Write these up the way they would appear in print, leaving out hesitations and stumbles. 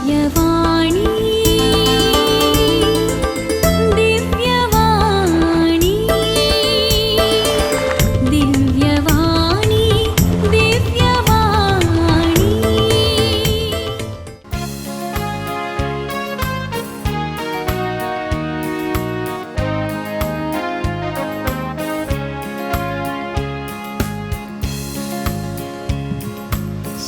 दिव्यवाणी दिव्यवाणी दिव्यवाणी दिव्यवाणी।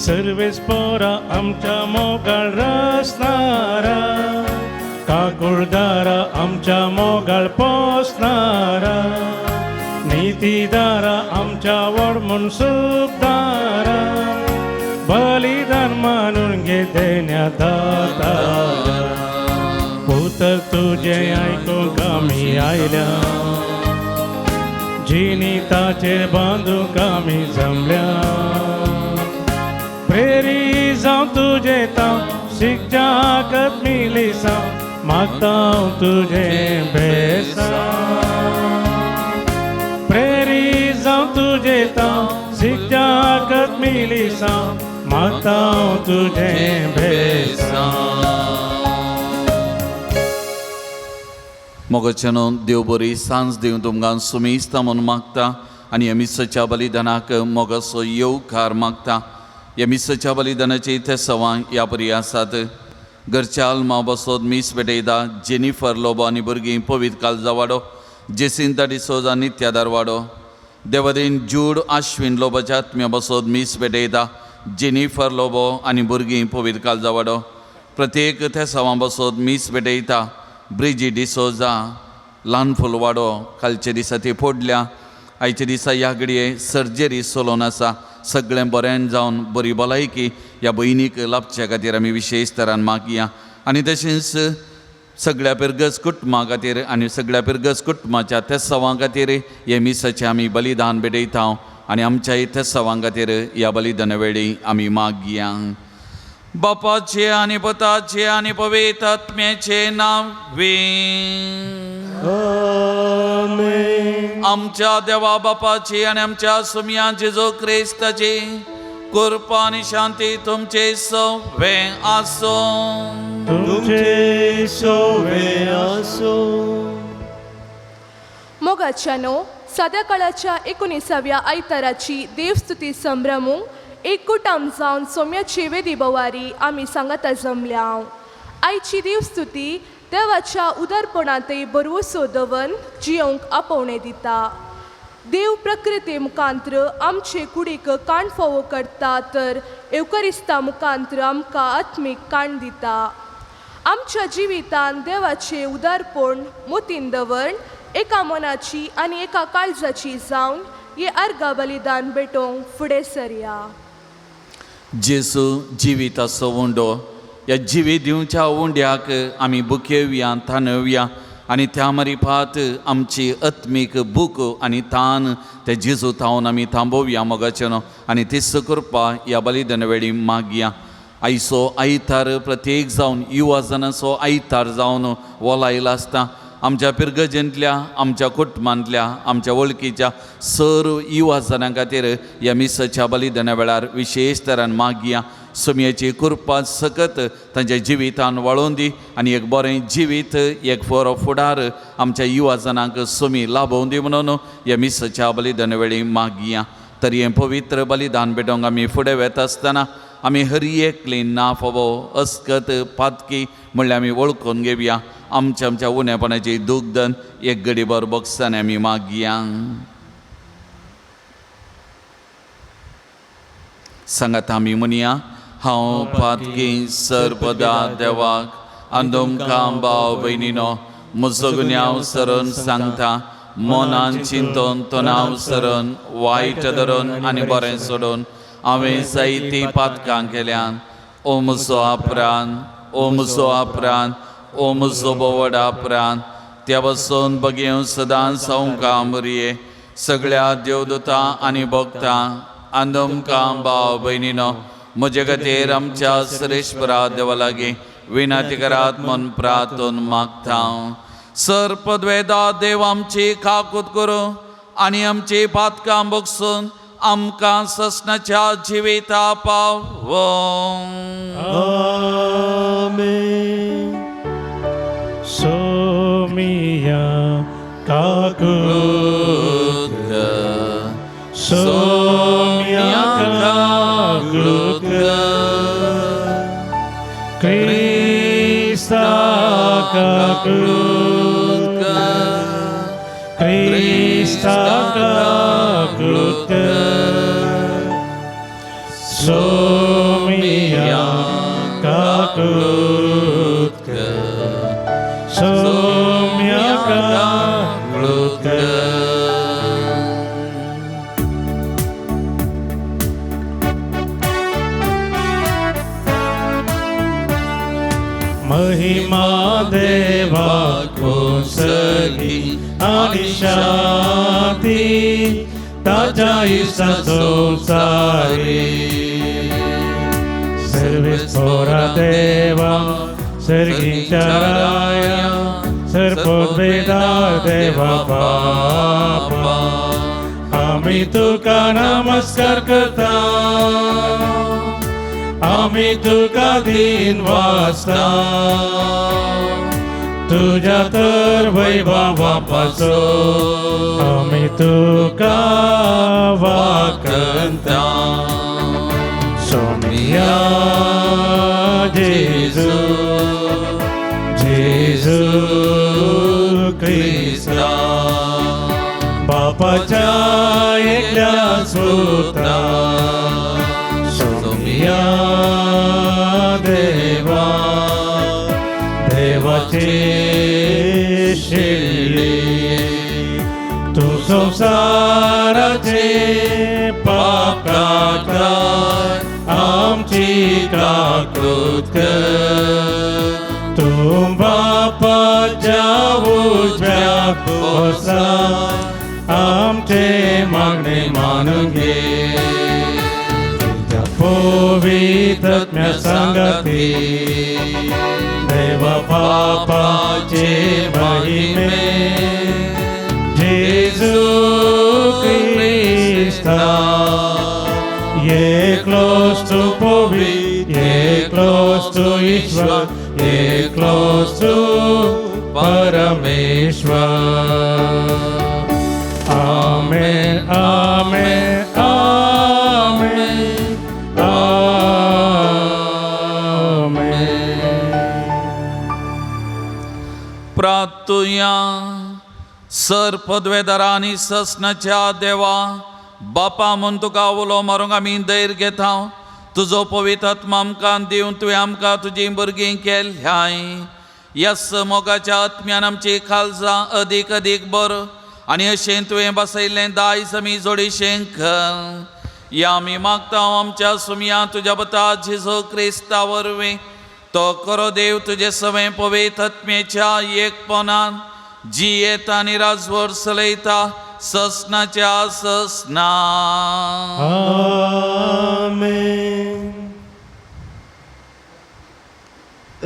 सर्वेस पोरा आमच्या मोगाळ रसणारा, काकुळदारा आमच्या मोगाळ पोसणारा, नितीदारा आमच्या व्हड मनसुखदारा, बलिदान मानून घे देण्या दातारा। उतर तुजें आयकूंक आमी आयल्या, जिनी ताचेर बांदूंक आमी जमल्या। प्रेरी जावं तुजें तांव शिकजाकत मिलिसांव, मागता हांव तुजें बेसांव। प्रेरी जावं तुजें तांव शिकजाकत मिलिसांव, मागता हांव तुजें बेसांव। मोगाच्यानो देव बरी सांज दिवन तुमकां सुमेस्ता म्हूण मागता आनी ह्या मिसाच्या बलिदानाक मोगाचो येवकार मागता। ह्या मिसाच्या बलिदानाची थेसवां ह्या परी आसात। घरच्या आल्मा बसोत मीस भेटयता जेनिफर लोबो आनी भुरगीं पवित्र कालजावाडो, जेसिंता डिसोजा नित्या दारवाडो, देवदेन जूड आश्विन लोबोच्या आत्म्या बसोत मीस भेटयता जेनिफर लोबो आनी भुरगीं पवित्र कालजावाडो। प्रत्येक थेसवां बसोत मीस भेटयता ब्रिजी डिसोजा ल्हान फुलवाडो, कालच्या दिसा ती फोडल्या, आयच्या दिसा ह्या घडये सर्जरी चलोवन आसा। सगळें बरें जावन बरी भलायकी ह्या भयणीक लाभच्या खातीर आमी विशेश तरान मागया आनी तशेंच सगळ्या पिरगज कुटुंबा खातीर आनी सगळ्या पिरगज कुटुंबाच्या तेसांवां खातीर हे मिसाचें आमी बलिदान भेटयता आनी आमच्या तेसांवां खातीर ह्या बलिदाना वेळी आमी मागया। बापाचे आनी पुताचे आनी पवित्र आत्म्याचे नांवे आमेन। आमच्या देवा बापाची आनी आमच्या सुमया जेजू क्रिस्ताची कृपा आनी शांती तुमचे सवे आसूं। तुमचे सवे आसूं। मोगाच्यानो साद्या काळाच्या 19व्या आयताराची देवस्तुती संभ्रमूंक एकूटाम जावन सोम्याची वेदी बवारी आमी सांगाता जमल्या। आयची देवस्तुती देवाच्या उदारपणांतय बरवसो दवन जियोंक आपोवणें दिता। देव प्रकृती मुखांत्र आमचे कुडीक काण फावो करता तर एवकरिस्ता मुखांत्र आमकां आत्मीक काण दिता। आमच्या जिवितान देवाचे उदारपण मोतीन दवरण एका मनाची आनी एका काळजाची जावन हे अर्गा बलिदान भेटोवंक फुडें सरया। जेजू जिविताचो उंडो, ह्या जिवीत दिवच्या उंड्याक आमी बुकेवया तानवया आनी त्या मारिफात आमची आत्मीक भूक आनी तान ते जेजू थावन आमी थांबोवया मोगाचेनो आनी तीच कृपा ह्या बलिदाना वेळी मागया। आयचो आयतार प्रत्येक जावन युवा जनाचो आयतार जावन वोलायला आसता। आमच्या पिरगजेंतल्या आमच्या कुटुंबांतल्या आमच्या वळखीच्या सर्व युवा जनां खातीर ह्या मिसाच्या बलिदाना वेळार विशेश तरान मागया। सुमयेची कृपा सकत तांच्या जिवितान वाळोवन दी आनी एक बरें जिवीत एक बरो फुडार आमच्या युवा जनांक सुमी लाभोवन दी म्हणून ह्या मिसाच्या बलिदाना वेळी मागया। तर हें पवित्र बलिदान भेटोवंक आमी फुडें वेता आसतना आमी हर एकली ना फावो अस्कत पातकी म्हणल्यार आमी वळखून घेवया। आमच्या आमच्या उणेपणाची दुग्धन एक गडीभर बॉक्सांनी आमी मागया। सांगात आमी म्हणया, हांव पातकी सर्पदा देवाक आनी तुमकां भाव भयणीनो म्हजो गुन्यांव सरून सांगता, मनान चिंतून तणाव सरून वायट धरून आनी बरें सोडून हांवें जायतीं पातकां केल्यान। ओ म्हजो आपरान, ओ म्हजो आपरान, ओ म्हजो बोवड आपरान, त्या पासून बगेवन सदांच हांव मुरये सगळ्या देवदूतां आनी भक्तां आनी तुमकां भाव भयणीनो म्हजे खातीर आमच्या सरेश्वरा देवा लागीं विनंती करात म्हूण प्रार्थून मागता। सर्पद्वेदा देव आमची काकूत करूं आनी आमची पातकां बगसून आमकां ससनाच्या जिविता पावों। आमेन। काकूत कर, सोम्या काकूत कर, क्रिस्ता काकूत कर, क्रिस्ता काकूत कर, सोम्या काकूत कर, सोम्या काकूत कर. महिमा देवा कोसगी आणि शांती ताज्या इसा संसारी. सर्वेस्पोरा देवा सर्गीच्या राया, सर्पोद्वेदा देवा बापा, आम्ही तुका नमस्कार करता, आम्ही तुका दिन वाचता, तुझ्या तर वैभवापासो आम्ही तुका वाकंता. सोमिया जेजू, जेजू क्रिस्ता, बापाच्या एकल्या सुता, सोमिया देवा, देवाचे शिले, तू संसाराचे पाप काडताय, आमची काकूत कर. तूं बापाच्या उजव्या बसाय, आमचे मागणे मानून घे. तुझ्या पवित्र सांगती देवा बापाचे महिमे, जेजू क्रिस्ता, एकलोच तूं पवित्र, एकलोच तूं ईश्वर, एकलोच तूं परमेश्वर. आमेन, आमेन, आमेन, आमेन. प्रार्थुया. सर पदवेदारा आनी ससनाच्या देवा बापा म्हूण तुका उलो मारूंक आमी धैर्य घेता. तुजो पवित्र आत्मा आमकां दिवन तुवें आमकां तुजीं भुरगीं केल्ल्याय. यस मोगाच्या आत्म्यान आमची खालजां अदीक अदीक बरो आनी अशें तुवें बसयल्लें दायज आमी जोडीशें कर. या आमी मागता आमच्या सुमया तुज्या बता जेजू क्रिस्ता वरवीं. तो करो देव तुजे सवें पवित्र आत्म्याच्या एकपणान जियेता आनी राजवट चलयता ससनाच्या ससना. आमेन.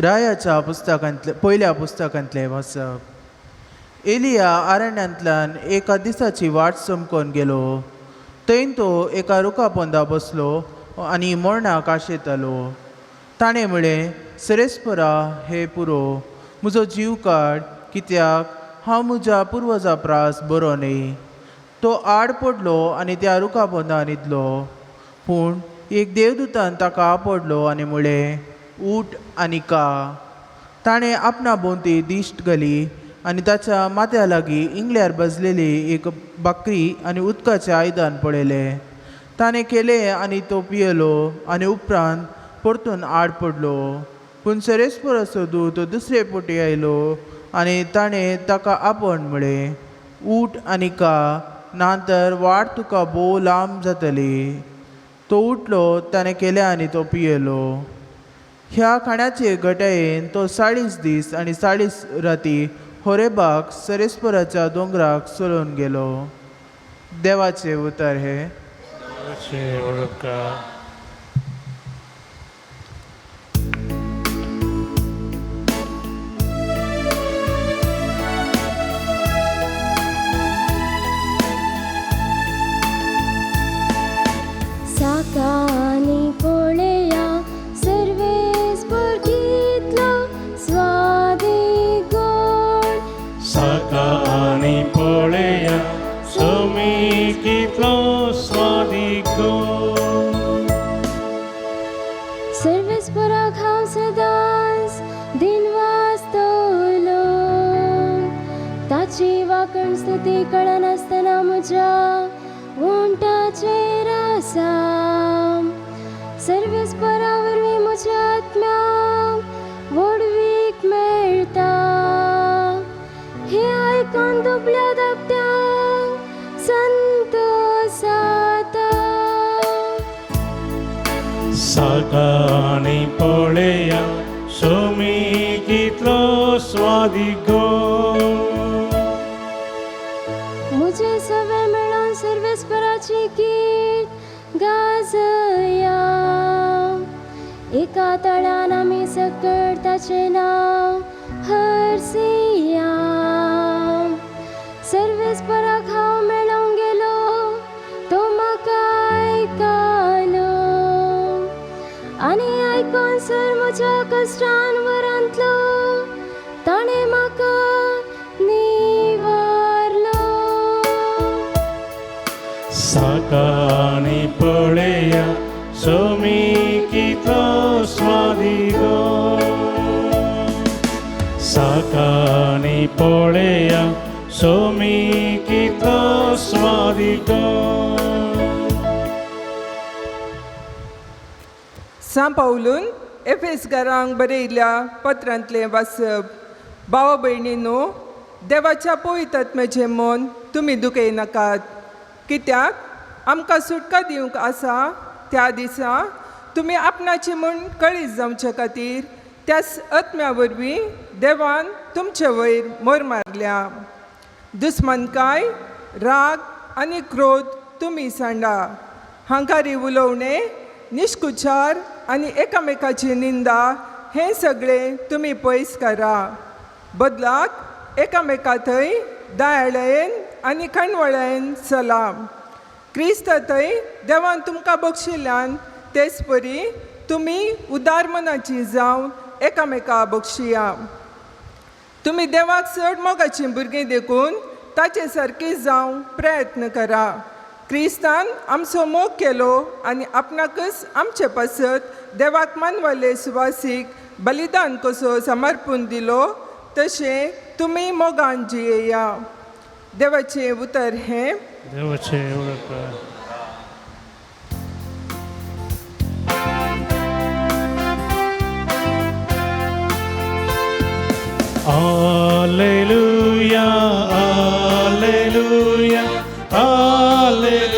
रायाच्या पुस्तकांतले पयल्या पुस्तकांतले वाचप. एलिया अरण्यांतल्यान एका दिसाची वाट चमकोन गेलो. थंय तो एका रुखा पोंदा बसलो आनी मरणाक आशेतालो. ताणें म्हळें, सरेस्परा हे पुरो, म्हजो जीव काड, कित्याक हांव म्हज्या पुर्वजा प्रास बरो न्हय. तो आड पडलो आनी त्या रुखा पोंदा न्हिदलो. पूण एक देवदूतान ताका आपडलो आनी म्हळें, उठ आनी का. ताणें आपणा भोंवती दिश्ट घाली आनी ताच्या माथ्या लागीं इंगल्यार बसलेली एक बाकरी आनी उदकाचें आयदन पळयलें. ताणें केलें आनी तो पियेलो आनी उपरांत परतून आड पडलो. पूण सरेस्पराचो दूत दुसरे पोटी आयलो आनी ताणें ताका आपोवन म्हळें, उठ आनी का, ना तर वाट तुका भोव लांब जातली. तो उठलो, ताणें केलें आनी तो पियेलो. ह्या खाणाचे घटायेन तो 40 दीस आनी 40 राती होरेबाक सरेस्पराच्या दोंगराक चलून गेलो. देवाचे उतर हे. साकानी पळया सर्वेस्पर कितलो स्वादीक गोड. साकानी पळया कळनासतना म्हज्या उंटाचेर आसा. सर्वेस्परा वरवीं म्हज्या आत्म्याक व्हडवीक मेळटा. हें आयकून दुबळ्या धाकट्यांक संतोस जाता. साकानी पळया सोमी कितलो स्वादीक गो. म्हजें सगळें मेळोन सर्वेस्पराची कीर्त गाजया. एका तळ्यान आमी सकळ ताचें नांव हरसिया. सर्वेस्पराक हांव मेळोंक गेलो, तो म्हाका आयकलो आनी आयकोन सर म्हज्या कश्टान वरांतलो ताणें म्हाका निवारलो. साकानी पळया सोमी कितलो स्वादीक गो. साकानी पळया सोमी कितलो स्वादीक गो. सां पावलून एफेसगारांक बरयल्ल्या पत्रांतलें वाचप. भावा भयणीनो, देवाच्या पवित्र मन तुमी दुखयनाकात, कित्याक आमकां सुटका दिवंक आसा त्या दिसा तुमी आपणाची म्हूण कळीत जावचे खातीर त्याच आत्म्या वरवीं देवान तुमचे वयर मोर मारल्या. दुस्मानकाय, राग आनी क्रोध तुमी सांडा. हांकारी उलोवणें, निश्कुचार आनी एकामेकाची निंदा हें सगळें तुमी पयस करा. बदलाक एकामेका थंय दयाळायेन आनी खणवळायेन सलाम. क्रिस्त थंय देवान तुमकां बक्षिल्ल्यान तेच परी तुमी उदार मनाची जावन एकामेका बक्षिया. तुमी देवाक चड मोगाचीं भुरगीं देखून ताचे सारकी जावंक प्रयत्न करा. क्रिस्तान आमचो मोग केलो आनी आपणाकच आमचे पासत देवाक मानवले सुवासीक बलिदान कसो समर्पून दिलो, तशें तुमी मोगान जियेया. देवाचें उतर हें. देवाचें उपकार. Alleluia, Alleluia, Alleluia.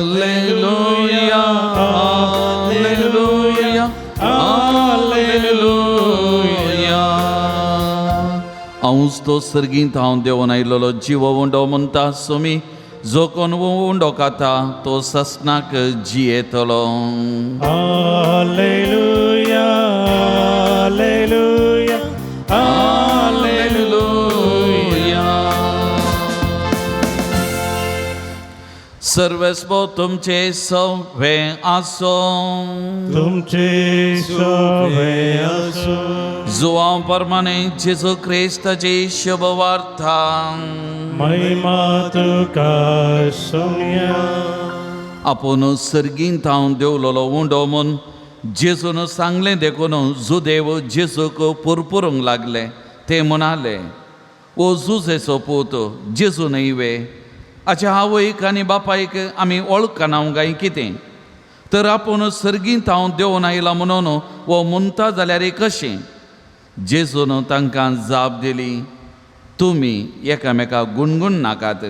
Alleluia, Alleluia, Alleluia. हांवूच तो सर्गींत हांव देंवन आयलेलो जिवो उंडो म्हणटा सोमी. जो कोण उंडो खाता तो ससनाक जियेतलो. Alleluia, Alleluia, Alleluia. सर्वेस्पो तुमचे सवे आसो. तुमचे सोवे आसो. जुवांव परमाने जेजू क्रिस्ताची शुभ वार्ता. महिमा तुका सोम्या. आपूण सर्गींत हांव देंवलोलो उंडो म्हूण जेजून सांगलें देखून जुदेव जेजूक पुरपुरूंक लागले. ते म्हणाले, ओ जुजेचो पूत जेजू न्हय वे? हाच्या आवयक आनी बापायक आमी वळखना काय कितें? तर आपूण सर्गींत हांव देंवन आयला म्हणून हो म्हणटा जाल्यार कशें? जेजून तांकां जाप दिली, तुमी एकामेका गुणगुण नाकात.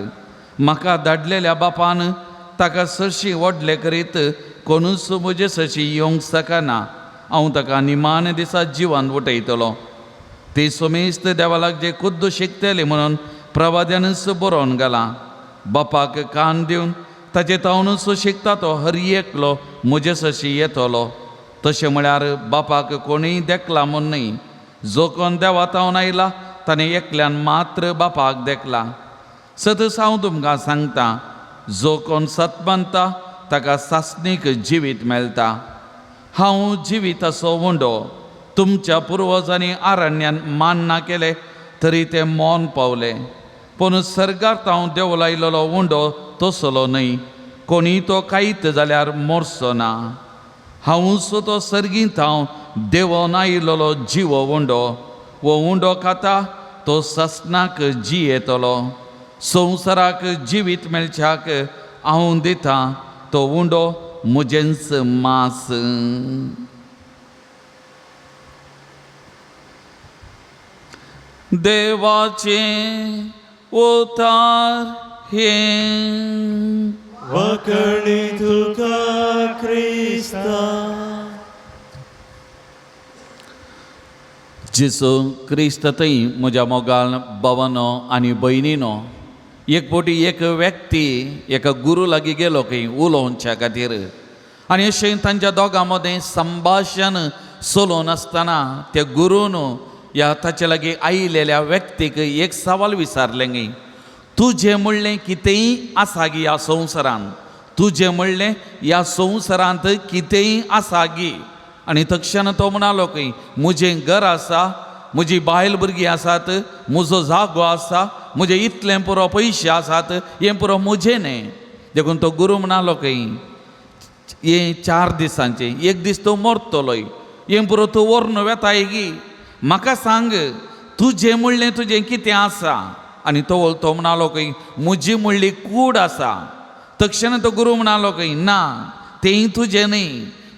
म्हाका धाडलेल्या बापान ताका सरशी व्हडले करीत कोणूच म्हजे सरशी येवंक शकना. हांव ताका निमाणे दिसा जिवान उठयतलो. ती सोमेस्त देवालाक जे खुद्द शिकतली म्हणून प्रवाद्यानूच बरोवन घालां. बापाक कान दिवन ताचे तावनूच शिकता तो हर एकलो म्हजे सरशी येतलो. तशें म्हळ्यार बापाक कोणूय देखला म्हूण न्हय. जो कोण देवा तावन आयला ताणें एकल्यान मात्र बापाक देखला. सतच हांव तुमकां सांगता, जो कोण सत मानता ताका सासणीक जिवीत मेळटा. हांव जिविताचो उंडो. तुमच्या पुर्वजांनी आरण्यान मान ना केले तरी ते मौन पावले. पूण सर्गार हांव देवला आयलेलो उंडो तसलो न्हय. कोणी तो खायत जाल्यार मोरचो ना. हांवूच तो सर्गींत हांव देवोन आयलेलो जिवो उंडो. हो उंडो खाता तो ससनाक जियेतलो. संवसाराक जिवीत मेळच्याक हांव दिता तो उंडो म्हजेंच मांस. देवाचें उतार हें. वखणी तुका क्रिस्ता. जेजू क्रिस्त थंय म्हज्या मोगाल भावानो आनी भयणीनो, एक फावटी एक व्यक्ती एका गुरू लागीं गेलो खंय उलोवच्या खातीर आनी अशें तांच्या दोगां मदें संभाशण चलोवन आसतना त्या गुरून ह्या ताचे लागीं आयिल्ल्या व्यक्तीक एक सवाल विचारलें गी, तुजें म्हणलें कितेंय आसा गी ह्या संवसारांत, तुजें म्हणलें ह्या संवसारांत कितेंय आसा गी? आनी तक्षण तो म्हणालो खंय, म्हजें घर आसा, म्हजी बायल भुरगीं आसात, म्हजो जागो आसा, म्हजें इतलें पुरो पयशे आसात, हें पुरो म्हजें न्हय. देखून तो गुरू म्हणालो खंय, हें 4 दिसांचें, एक दीस तूं मरतलोय, हें पुरो तूं व्हरून वेताय गी, म्हाका सांग तुजें म्हणलें तुजें कितें आसा? आनी तो म्हणालो खंय, म्हजी म्हणली कूड आसा. तक्षण तो गुरू म्हणालो खंय, ना तेंय तुजें न्हय,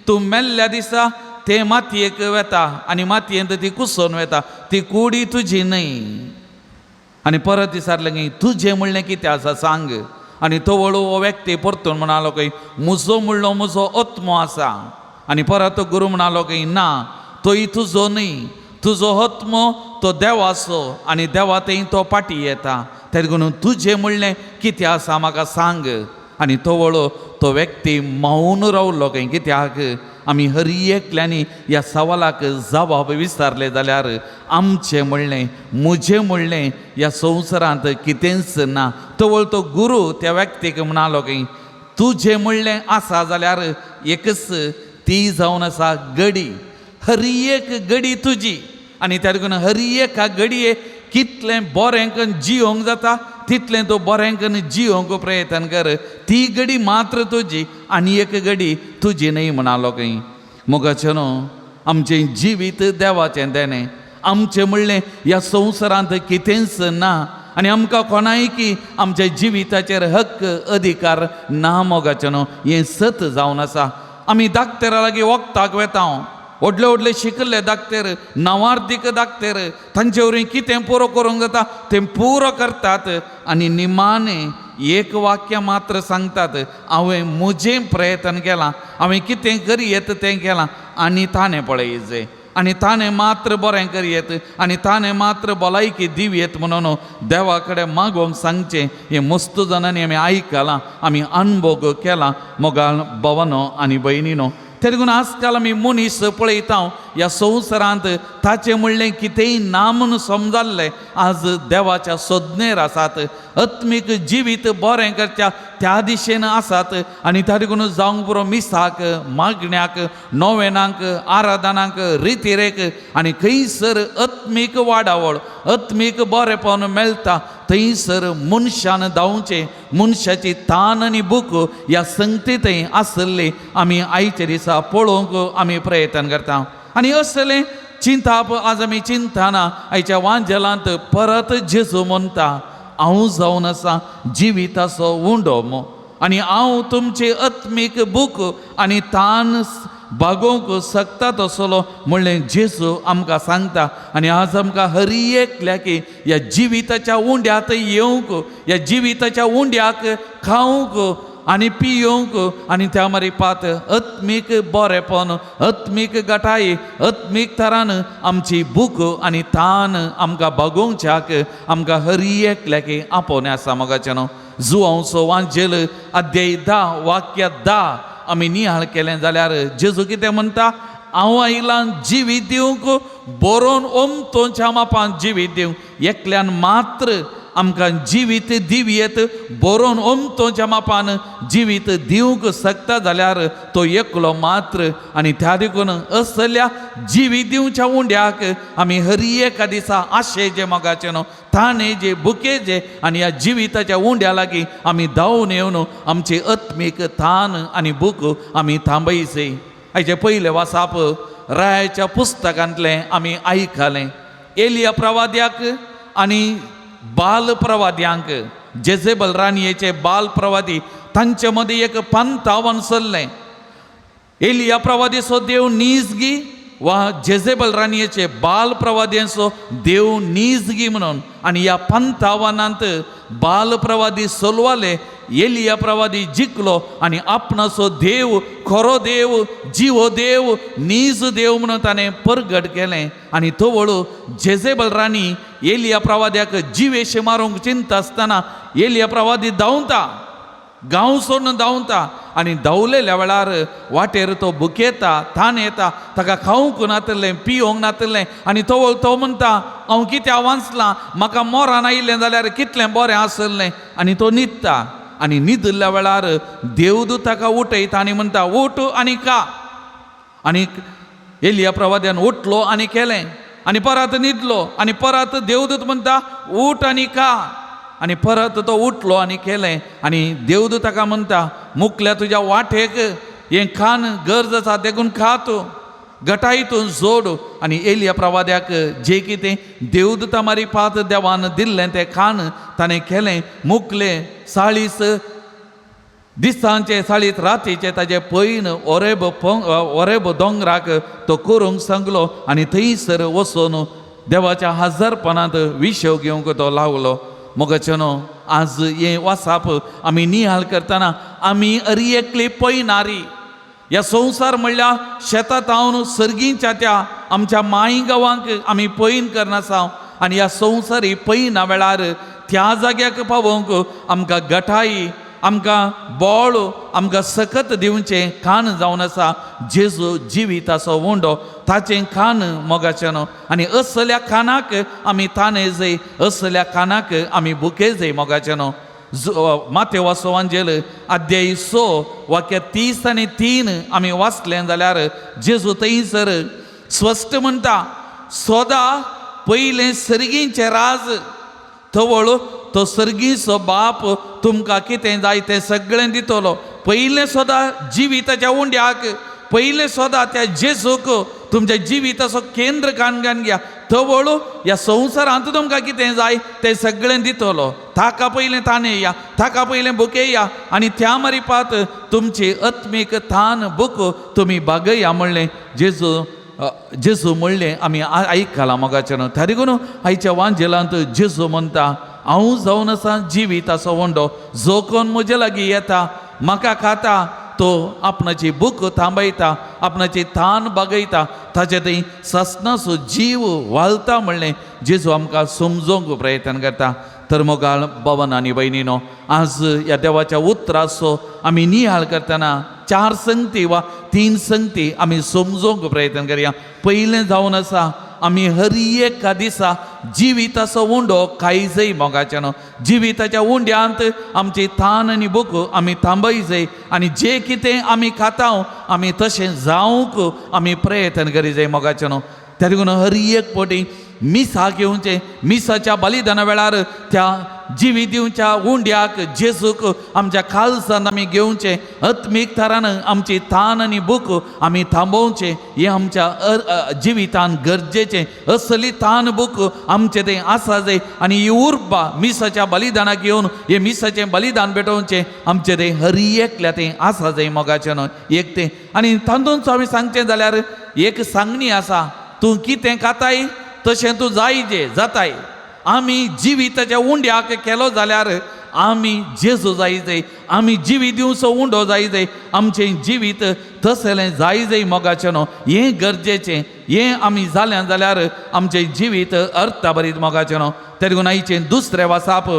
तूं मेल्ल्या दिसा तें मातयेक वेता आनी मातयेंत ती कुसोवन वेता, ती कुडी तुजी न्हय. आनी परत विचारलें की तुजें म्हणलें कितें आसा सांग. आनी तो वळू हो व्यक्ती परतून म्हणालो खंय, म्हजो म्हणलो म्हजो आत्मो आसा. आनी परत तो गुरू म्हणालो खंय, ना तोय तुजो न्हय, तुजो आत्मो तो देवाचो आनी देवा थंय तो फाटी येता, तें देखून तुजें म्हणलें कितें आसा म्हाका सांग. आनी तो वळो तो व्यक्ती मावन रावलो खंय, कित्याक आमी हर एकल्यांनी ह्या सवालाक जबाब विचारले जाल्यार आमचें म्हणलें म्हजें म्हणलें ह्या संवसारांत कितेंच ना. तवळ तो गुरू त्या व्यक्तीक म्हणालो खंय, तुजें म्हणलें आसा जाल्यार एकच ती जावन आसा गडी, हर एक गडी तुजी. आनी त्या देखून हर एका गडये कितलें बरें करून जियोंक जाता तितलें तूं बरें करून जियोंक प्रयत्न कर, ती गडी मात्र तुजी आनी एक गडी तुजी न्हय म्हणालो खंय. मोगाचें न्हू आमचें जिवीत देवाचें देणें, आमचें म्हणलें ह्या संवसारांत कितेंच ना आनी आमकां कोणाय की आमच्या जिविताचेर हक्क अधिकार ना. मोगाचें न्हू हें सत जावन आसा. आमी दाक्तेरा लागीं वखदाक वेता, व्हडले व्हडले शिकल्ले दाक्तेर, नांवार्दीक दाक्तेर, तांचे वरवीं कितें पुरो करूंक जाता तें पुरो करतात आनी निमाणें एक वाक्य मात्र सांगतात, हांवें म्हजें प्रयत्न केलां, हांवें कितें करयेत तें केलां आनी ताणें पळयचें आनी ताणें मात्र बरें करयेत आनी ताणें मात्र भलायकी दिवयेत म्हणून देवा कडेन मागोवंक सांगचें. हें मस्त जाणांनी आमी आयकलां, आमी अणभव केला मोगाल भवनो आनी भयणीनो. ते देखून आजकाल आमी मनीस पळयता ह्या संवसारांत ताचें म्हणलें कितेंय ना म्हणून समजाल्लें आज देवाच्या सोदनेर आसात, आत्मीक जिवीत बरें करच्या त्या दिशेन आसात आनी त्या देखून जावंक पुरो मिसाक, मागण्याक, नोवेनाक, आराधनाक, रितिरेक आनी खंयसर आत्मीक वाडावळ, आत्मीक बरेपण मेळटा थंयसर मनशान धांवचें, मनशाची तान आनी भूक ह्या संगती थंय आसली आमी आयच्या दिसा पळोवंक आमी प्रयत्न करता. आनी असलें चिंताप आज आमी चिंतना आयच्या वांजेलांत परत जेजू म्हणटा, हांव जावन आसा जिविताचो उंडो आनी हांव तुमची आत्मीक भूक आनी तान भागोवंक शकता तसलो म्हणलें जेजू आमकां सांगता. आनी आज आमकां हर एकल्याक ह्या जिविताच्या उंड्यांत येवंक, ह्या जिविताच्या उंड्याक खावंक आनी पियोवंक आनी त्या मारिपात आत्मीक बरेपण, आत्मीक गटाय, आत्मीक तरान आमची भूक आनी तान आमकां भागोवच्याक आमकां हर एकल्याक आपोवणें आसा. मोगाचें न्हू जुवांवचो वांजेल अध्याय 10 वाक्य 10 आमी निहाळ केलें जाल्यार जेजू कितें म्हणटा, हांव आयलां जिवीत दिवंक, बरोवन ओमतोच्या मापान जिवीत दिवंक, एकल्यान मात्र आमकां जिवीत दिवयेत, बरोवन ओमतोच्या मापान जिवीत दिवंक शकता जाल्यार तो एकलो मात्र. आनी त्या देखून असल्या जिवीत दिवच्या उंड्याक आमी हर एका दिसा आशे जे मोगाचें न्हू, ताणे जे भुके जे आनी ह्या जिविताच्या उंड्या लागीं आमी धांवून येवन आमची आत्मीक तान आनी भूक आमी थांबयचे. हाचे पयलें वासाप रायाच्या पुस्तकांतलें आमी आयकलें. एलिया प्रवाद्याक आनी बाल प्रवाद्यांक, जेझेबल राणयेचे बाल प्रवादी तांचे मदीं एक पंथावन चल्लें. एलिया प्रवादीचो देव नीजगी वा जेझेबल राणयेचे बाल प्रवाद्यांचो देव नीजगी म्हणून, आनी ह्या पंथावनांत बाल प्रवादी सोलवाले, एलिया प्रवादी जिखलो आनी आपणाचो देव खरो देव, जिवो देव, नीज देव म्हणून ताणें परगट केलें. आनी तवळ जेझेबल राणी एलिया प्रवाद्याक जिवेशे मारूंक चिंता आसतना एलिया प्रवादी धांवता, गांव सोडून धांवता आनी धांवलेल्या वेळार वाटेर तो बुकेता, ताण येता, ताका खावंक नातलें, पिवंक नातलें आनी तो तो म्हणटा हांव कित्याक वाचलां, म्हाका मोरान आयिल्लें जाल्यार कितलें बरें आसलें. आनी तो न्हिदता आनी न्हिदिल्ल्या वेळार देवदूत ताका उठयता आनी म्हणटा उठ आनी खा. आनी एलिया प्रवाद्यान उठलो आनी केलें आनी परत न्हिदलो आनी परत देवदूत म्हणटा उठ आनी खा. आनी परत तो उठलो आनी केलें आनी देवदूत ताका म्हणटा मुकल्या तुज्या वाटेक हें खान गरज आसा देखून खा तूं, गटाय तूं जोड. आनी एलिया प्रवाद्याक जें कितें देवदूता मारिपात देवान दिल्लें तें खाण ताणें केलें. मुकलें 40 दिसांचे 40 रातीचे ताजे पयन ओरेब ओरेब दोंगराक तो करूंक सांगलो आनी थंयसर वचून देवाच्या हजारपणांत विशव घेवंक तो लागलो. मोगाचेनो आज हें वासाप आमी निहाल करतना आमी अरी एकली पयनारी ह्या संवसार म्हणल्यार शेतांत हांव सर्गींच्या त्या आमच्या माय गांवांक आमी पयन करनासा आनी ह्या संवसारी पयना वेळार त्या जाग्याक पावोवंक आमकां गटाई, आमकां बोळ, आमकां सकत दिवचें खाण जावन आसा जेजू जिविताचो उंडो, ताचें खाण मोगाचें न्हू. आनी असल्या खाणाक आमी ताणे जाय, असल्या खाणाक आमी बुके जाय मोगाचें न्हू. मातेवाचो वांजेल अध्याय 6 वाक्य 30 आनी 3 आमी वाचलें जाल्यार जेजू थंयसर स्पश्ट म्हणटा सोदा पयलें सर्गींचें राज, तवळ तो सर्गीचो बाप तुमकां कितें जाय तें सगळें दितलो. पयलें सोदा जिविताच्या उंड्याक, पयलें सोदा त्या जेजूक, तुमच्या जिविताचो केंद्र कानगान घ्या, तवळ ह्या संवसारांत तुमकां कितें जाय तें सगळें दितलो. ताका पयलें ताणें या, ताका पयलें बुकेया आनी त्या मारिपात तुमची आत्मीक तान बुक तुमी बागया म्हणलें जेजू जेजू म्हणलें आमी आयकलां मोगाचें न्हू. त्या देखून आयच्या वांजेलांत जेजू म्हणटा हांव जावन आसा जिविताचो वंडो, जो कोण म्हजे लागीं येता म्हाका खाता तो आपणाची भूक थांबयता, आपणाची तान बागयता, ताचे थंय सासणाचो जीव वालता म्हणलें जेजू आमकां समजोवंक प्रयत्न करता. तर मोगाळ भवन आनी भयणीनो आज ह्या देवाच्या उतराचो आमी निहाळ करतना 4 संगती वा 3 संगती आमी समजोवंक प्रयत्न करया. पयलें जावन आसा आमी हर एका दिसा जिविताचो उंडो खायजय मोगाचें न्हू. जिविताच्या उंड्यांत आमची तान आनी भूक आमी थांबयजय आनी जें कितें आमी खाता आमी तशें जावंक आमी प्रयत्न करीजय मोगाचें न्हू. त्या देखून हर एक पटी मिसाक येवचें, मिसाच्या बलिदाना वेळार त्या जिवी दिवच्या उंड्याक जेजूक आमच्या खालसान आमी घेवचें, आत्मीक थरान आमची तान आनी भूक आमी थांबोवचें, हें आमच्या जिवितान गरजेचें. असली तान भूक आमचें तें आसा जाय आनी ही उर्बा मिसाच्या बलिदानाक येवन हें मिसाचें बलिदान भेटोवचें आमचें तें हर एकल्या तें आसा जाय मोगाचें न्हू. एक तें आनी तातूंत हांवें सांगचें जाल्यार एक सांगणी आसा, तूं कितें खाताय तशें तूं जायजे जाताय. आमी जिविताच्या उंड्याक केलो जाल्यार आमी जेजू जायजय, आमी जिवीत दिवचो उंडो जायजय, आमचें जिवीत तसलें जायजय मोगाचें न्हू. हें गरजेचें, हें आमी जालें जाल्यार आमचें जिवीत अर्थाभरीत मोगाचें न्हू. त्या देखून आयचें दुसरें वासाप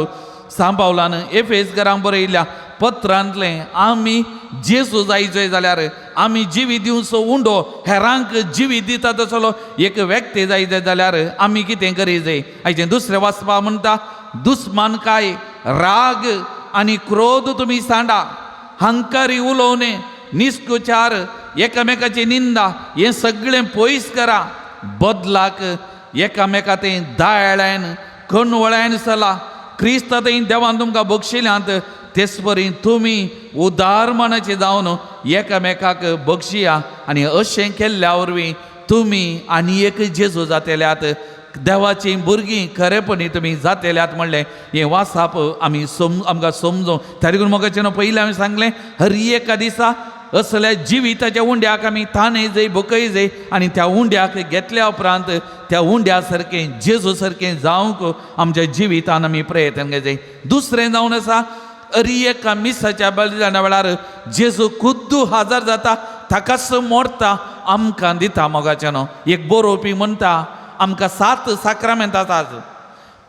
सांबावलान एफेस घरां बरयल्ल्या पत्रांतलें आमी जेजू जायजय जाल्यार आमी जिवीत दिवचो उंडो हेरांक जिवीत दिता तसलो एक व्यक्ती जायजय जाल्यार आमी कितें करीजय. आयचें दुसरें वाचपा म्हणटा दुस्मानकाय, राग आनी क्रोध तुमी सांडा, हंकारी उलोवणें, निस्कुचार, एकामेकाची निंदा हें सगळें पयस करा. बदलाक एकामेका तें दायळ्यान कणवळ्यान चला. क्रिस्त थंय देवान तुमकां बक्षिल्यांत तेच परी तुमी उदार मनाचे जावन एकामेकाक बक्षिया आनी अशें केल्ल्या वरवीं तुमी आनी एक जेजू जातल्यात. देवाचीं भुरगीं खरेपणी तुमी जातेल्यात म्हणलें हें वासाप आमी आमकां समजूं. त्या देखून मोगाचें पयलीं आमी सांगलें हर एका दिसा असल्या जिविताच्या उंड्याक आमी ताणय जाय भुकय जाय आनी त्या उंड्याक घेतल्या उपरांत त्या उंड्या सारकें जेजू सारकें जावंक आमच्या जिवितान आमी प्रयत्न घेवंक जाय. दुसरें जावन आसा अरी एका मिसाच्या बलिदाना वेळार जेजू खुद्दू हाजर जाता, ताकाच मोडता, आमकां दिता. मोगाच्यानो एक बरोवपी म्हणटा आमकां 7 साक्रामेंत आसात,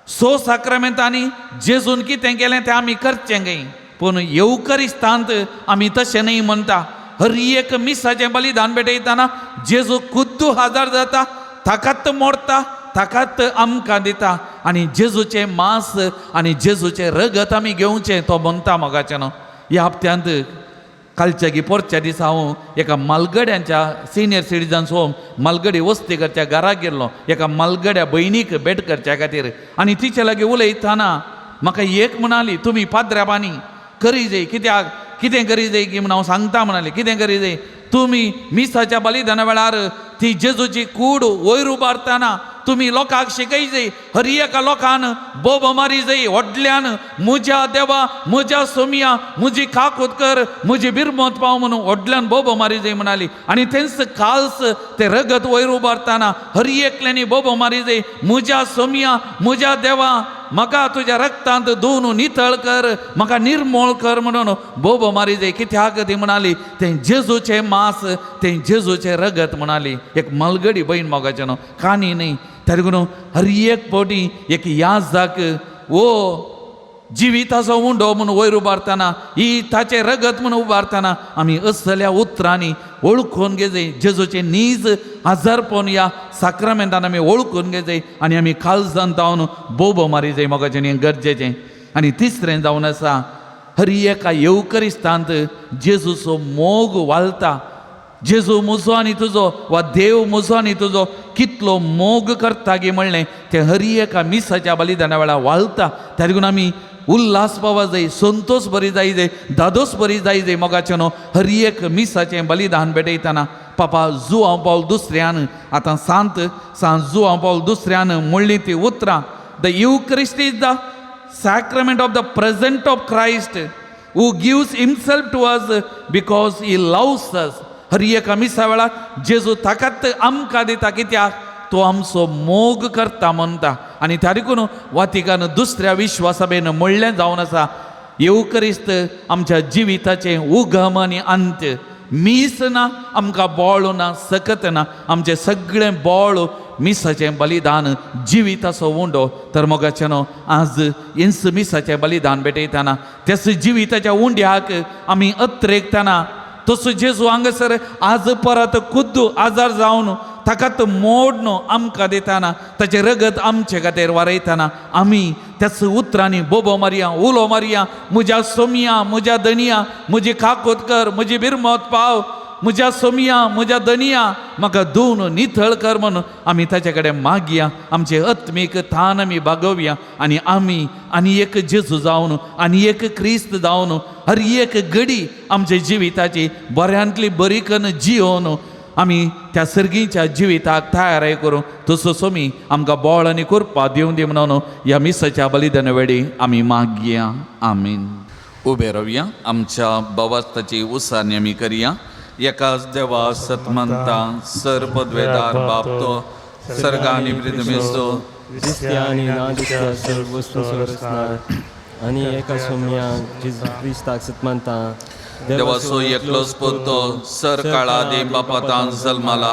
6 साक्रामेंतांनी जेजून कितें केलें तें आमी करचें गे, पूण येवकरिस्तांत आमी तशें न्हय म्हणटा. हर एक मिसाचें बलिदान भेटयतना जेजू खुद्दू हाजर जाता, ताकात मोडता, ताकात आमकां दिता आनी जेजूचें मांस आनी जेजूचें रगत आमी घेवचें तो म्हणटा. मोगाच्यानो ह्या हप्त्यांत कालच्या गी पोरच्या दिसा हांव एका मालगड्यांच्या सिनियर सिटीजन्स होम मालगडी वस्तीकरच्या घरा गेल्लो एका मालगड्या भयणीक भेट करच्या खातीर आनी तिचे लागीं उलयतना म्हाका एक म्हणाली तुमी पाद्र्याबांनी करी जाय कित्याक कितें करी जाय की म्हूण हांव सांगता म्हणाली कितें करी जाय तुमी मिसाच्या बलिदाना वेळार ती जेजूची कूड वयर उबारतना तुमी लोकांक शिकय जाय हर एका लोकान बोबो मारी जाय व्हडल्यान म्हज्या देवा म्हज्या सोमिया म्हजी काकूत कर म्हजी बिरमत पाव म्हणून व्हडल्यान बोबो मारी जाय म्हणाली आनी तेंच काल्स ते रगत वयर उबारतना हर एकल्यांनी बोबो मारी जाय म्हज्या सोमिया म्हज्या देवा म्हाका तुज्या रक्तांत धुवन नितळ कर म्हाका निर्मोळ कर म्हणून बोबो मारी जाय कित्याक ती म्हणाली तें जेजूचें मांस तें जेजूचें रगत म्हणाली. एक मालगडी भयण मोगाचें न्हू काणी न्हय. त्या देखून हर एक फावटी एक याद ओ जिविताचो उंडो म्हूण वयर उबारतना ही ताचें रगत म्हूण उबारतना आमी असल्या उतरांनी वळखून घेवंक जेजूचें नीज आजारपण ह्या साक्रामेंतान आमी वळखून घेवंक आनी आमी काळजान जावन बोबो मारी जाय मोगाचें हें गरजेचें. आनी तिसरें जावन आसा हर एका येवकरिस्तांत जेजूचो मोग वालता. जेजू म्हजो आनी तुजो वा देव म्हजो आनी तुजो कितलो मोग करता गी म्हणलें तें हर एका मिसाच्या बलिदाना वेळार वालता. त्या देखून आमी उल्हास पावा जाय, संतोष बरी जाय जाय, दादोस बरी जाय जाय मोगाचें न्हू हर एक मिसाचें बलिदान भेटयतना पापा जुआंव पावल दुसऱ्यान आतां सांत सांत जुआंव पावल दुसऱ्यान म्हणली ती उतरां the Eucharist is the sacrament of the present of Christ who gives himself to us because he loves us. हर एका मिसा वेळार जेजू ताकात आमकां दिता कित्याक तो आमचो मोग करता म्हणटा. आनी त्या देखून वातिकान दुसऱ्या विश्वासा बेन म्हणलें जावन आसा येवकरिस्त आमच्या जिविताचें उगम आनी अंत्य. मीस ना आमकां बोळ ना सकत ना, आमचें सगळें बोळ मिसाचें बलिदान जिविताचो उंडो. तर मोगाचें न्हू आज हेंच मिसाचें बलिदान भेटयतना त्याच जिविताच्या उंड्याक आमी अत्रेकतना तसो जेजू हांगासर आज परत खुद्द आजार जावन ताकात मोड न्हू आमकां दितना ताचें रगत आमचे खातीर वारयतना आमी त्याच उतरांनी बोबो मारया उलो मारया म्हज्या सोमिया म्हज्या धनिया म्हजी काकूत कर म्हजी बिरमत पाव म्हज्या सोमिया म्हज्या धनिया म्हाका धुवन नितळ कर म्हणून आमी ताचे कडेन मागया. आमचे आत्मीक थान आमी बागोवया आनी आमी आनी एक जेजू जावन आनी एक क्रिस्त जावन हर एक घडी आमच्या जिविताची बऱ्यांतली बरी कन्न जियोवन आमी त्या सर्गीच्या जिविताक तयार करूं. तसो सोमी आमकां बोळ आनी कृपा दिवन दी म्हणून ह्या मिसाच्या बलिदाना वेळी आमी मागया. आमीन. उबे रावया, आमच्या बाबास्ताची उसारणी आमी करया. एकाच देवा सतमंता सर पदवेदार बाप तो सर्ग आनी पृथ्वीचो दिसत्या आनी ना दिसत्या सर्व वस्तूंचो रचणार आनी एका सोम्या जेजू क्रिस्ताक सतमानता देवाचो एकलोच पुतो सर काळा बापा तावन जल्माला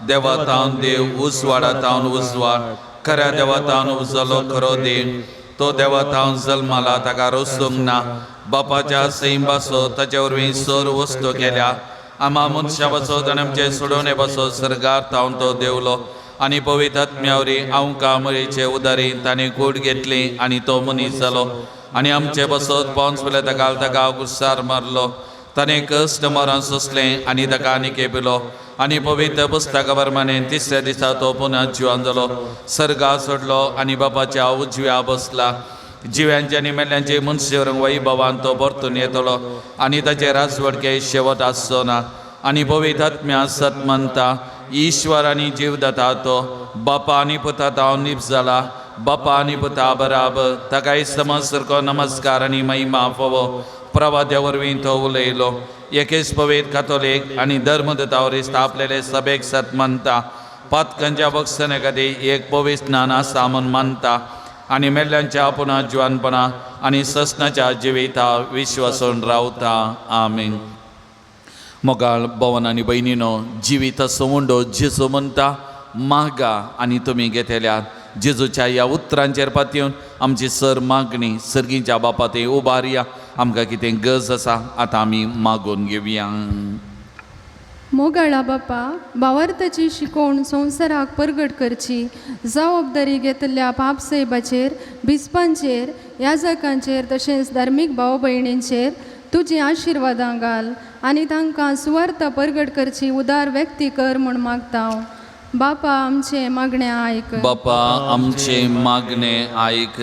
देवा तावन देव उजवाडा तावन उजवाड खऱ्या देवा तावन उजलो खरो देव तो देवा तावन जल्माला ताका रोसूंक ना बापाच्या सैंबासो ताचे वरवीं सर वस्तू केल्या आमा मनशा बसो ताणें आमचे सोडोवणे बसो सर्गार तावन तो देवलो आनी पवित्र आत्म्यावरी आमकां मरेचे उदारी ताणें कूड घेतली आनी तो मनीस जालो आनी आमचे बसत पावस पयले ताका ताका गुस्सार मारलो ताणें कश्ट मरण सोंसलें आनी ताका आनी केपिलो आनी पवित्र पुस्तका प्रमाणे तिसऱ्या दिसा तो पुनः जिवान जालो सर्गा सोडलो आनी बापाच्या उजव्या बसला जिव्यांचे आनी मेल्ल्यांचे मनशे वैभवान तो परतून येतलो आनी ताचे राजवडके शेवट आसचो ना. आनी पवित्र आत्म्या सत मानता ईश्वर आनी जीव दाता तो बापा आनी पुता हांव निप्स जाला बापा आनी पुता बराबर ताकाय समज सारको नमस्कार आनी महिमा फावो प्रवाद्या वरवीं तो उलयलो एकेच पवेत कातोलीक आनी धर्मदूता स्थापलेले सभेक सत मानता पातकांच्या बक्षणे खातीर एक पवित्र स्नान आसा म्हूण मानता आनी मेल्ल्यांच्या पुना जिवानपणा आनी ससनाच्या जिविता विश्वासून रावता. आमीन. मोगाळ भवन आनी भयणीनो, जिविताचो उंडो जेजू म्हणटा मागा आनी तुमी घेतल्यात. जेजूच्या ह्या उतरांचेर पातयेवन आमची सर मागणी सर्गीच्या बापा थंय उबारया. आमकां कितें गरज आसा आतां आमी मागून घेवया. मोगाळा बापा, भावार्थाची शिकवण संवसाराक परगट करची जबाबदारी घेतल्या पापसाहेबाचेर, बिस्पांचेर, याजकांचेर तशेंच धार्मीक भाव भयणींचेर तुजी आशिर्वादां घाल आनी तांकां सुवार्थ परगट करची उदार व्यक्ती कर म्हूण मागता. बापा आमचें मागणें आयक. बापा आमचें मागणें आयक.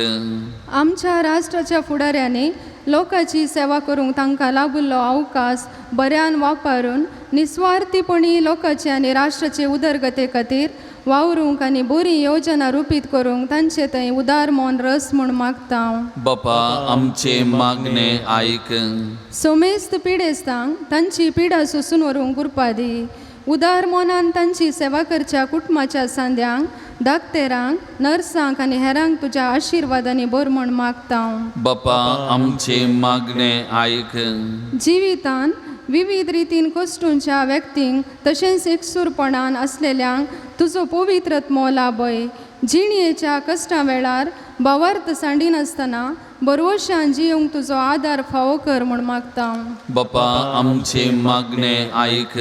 आमच्या राष्ट्राच्या फुडाऱ्यांनी लोकांची सेवा करूंक तांकां लाबिल्लो अवकाश बऱ्यान वापरून निस्वार्थीपणी लोकांचे आनी राष्ट्राचे उदरगते खातीर वावरूंक आनी बरी योजना रुपीत करूंक तांचे थंय उदार मन रस म्हूण मागता. बापा आमचें मागणें आयक. सोमेस्त पिडेस्तांक तांची पिडा सोसून व्हरूंक कृपा दी. उदार मनान तांची सेवा करच्या कुटुंबाच्या सांद्यांक, दाक्तेरांक, नर्सांक आनी हेरांक तुज्या आशिर्वादांनी भर म्हूण मागता. बापा आमचें मागणें आयक. जिवितान विविध रितीन कश्टूंच्या व्यक्तींक तशेंच एकसूरपणान आसलेल्यांक तुजो पवित्र आत्मो लाभय. जिणयेच्या कश्टां वेळार भावार्थ सांडिनासतना बरवशान जिवंक तुजो आदार फावो कर म्हूण मागता. बापा आमचें मागणें आयक.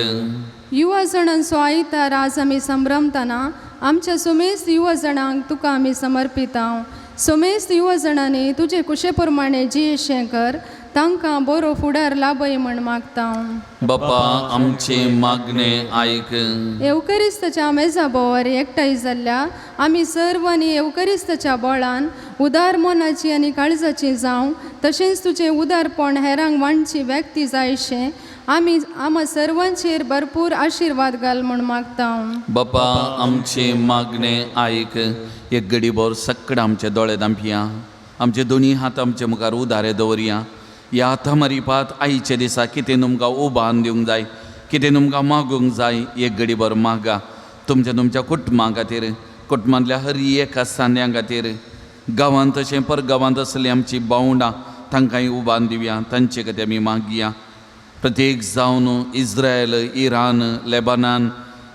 युवा जणांचो आयतार आज आमी संभ्रमतना आमच्या सुमेस्त युवा जणांक तुका आमी समर्पिता. सोमेस्त युवा जणांनी तुजे कुशे प्रमाणे जियेशें कर, तांकां बरो फुडार लाभय म्हूण मागता. बापा आमचें मागणें आयक. येवकरिस्ताच्या मेजा बोवार एकठांय जाल्ल्या आमी सर्व आनी येवकरिस्ताच्या बळान उदार मनाची आनी काळजाची जावं तशेंच तुजें उदारपण हेरांक वांटची व्यक्ती जायशें आमी आमा सर्वांचेर भरपूर आशिर्वाद घाल म्हूण मागता. बापा आमचें मागणें आयक. एक गडीभर सगळें आमचे दोळे दांपया, आमचे दोनी हात आमचे मुखार उदारे दवरया. ह्या हाता मारिपात आयच्या दिसा कितें तुमकां उबान दिवंक जाय, कितें तुमकां मागूंक जाय, एक गडीभर मागा. तुमच्या तुमच्या कुटुंबा खातीर, कुटुंबांतल्या हर एका सांद्यां खातीर, गांवांत तशें परगांवांत आसलीं आमची भावंडां तांकांय उबान दिवया, तांचे खातीर आमी मागया. प्रत्येक जावन इस्रायल, इराण, लेबनान,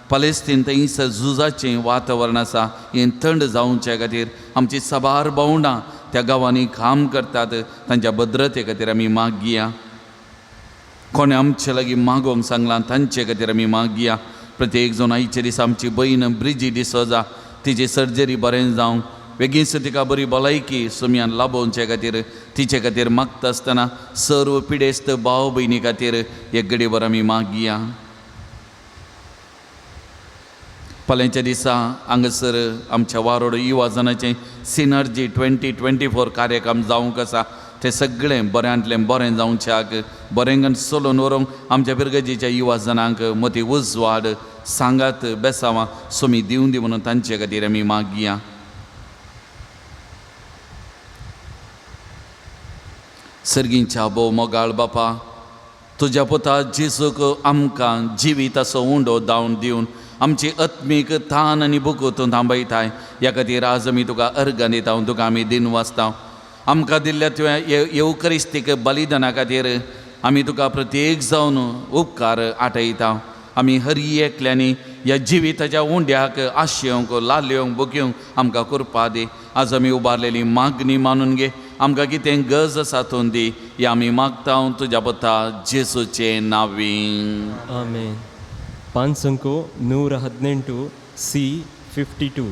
पलेस्तीन थंयसर झुजाचें वातावरण आसा, हें थंड जावचे खातीर आमची साबार भावंडां त्या गांवांनी काम करतात, तांच्या भद्रते खातीर आमी मागया. कोणें आमचे लागीं मागोवंक सांगलां तांचे खातीर आमी मागया. प्रत्येक जावन आयचे दिसा आमची भयण ब्रिजी डिसोजा तिची सर्जरी बरें जावंक, बेगीनच तिका बरी भलायकी सुमयान लाभोवचे खातीर तिचे खातीर मागता आसतना सर्व पिडेस्त भाव भयणी खातीर एक गडीभर आमी मागया. फाल्यांच्या दिसा हांगासर आमच्या वारोड युवा जनाचें सिनर्जी 2024 कार्यक्रम जावंक आसा, तें सगळें बऱ्यांतलें बरें जावच्याक, बरें चलोवन व्हरूंक आमच्या पिरगजीच्या युवा जणांक मती उजवाड सांगात बेसावां सोमी दिवन दी म्हणून तांचे खातीर आमी मागया. सर्गींच्या भोव मोगाळ बापा, तुज्या पुता जेजूक आमकां जिविताचो उंडो दावन दिवन आमची आत्मीक तान आनी भुको तूं थांबयताय. ह्या खातीर आज आमी तुका अर्गां दिता, तुका आमी दिन वाचता. आमकां दिल्ल्या तुवें येवकरिस्तीक बलिदाना खातीर आमी तुका प्रत्येक जावन उपकार आठयता. आमी हर एकल्यांनी ह्या जिविताच्या उंड्याक आशेवंक, लालेवंक, बुकेवंक आमकां कृपा दी. आज आमी उबारलेली मागणी मानून घे, आमकां कितें गरज आसा तूं दी. ह्या आमी मागता तुज्या पुता जेजूचें नांवीं. आमेन. 5 118 C 52.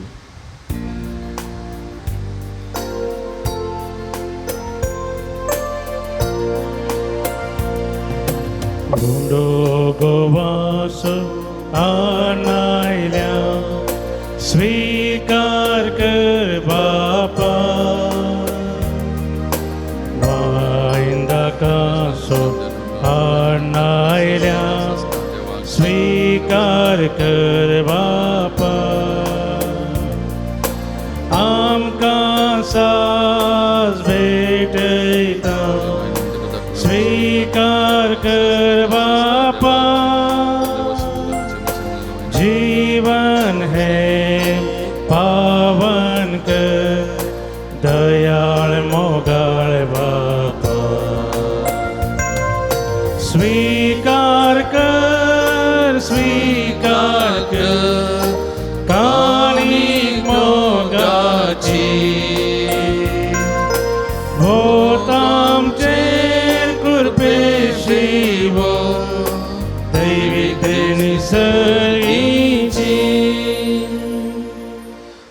उंडो गोवासो आणायल्या स्वीकार कर बापा, वायंदा कासो आणायल्या स्वीकार स्वीकार कर बापा आमकां साज भेटयता स्वीकार कर बापा जीवन है पावन कर दयाळ मोगाळ बापा स्वीकार कर स्वीकार कर काणीक मोगाची भोवतामचेर कृपेशिवो दैवी देणी सगळीची.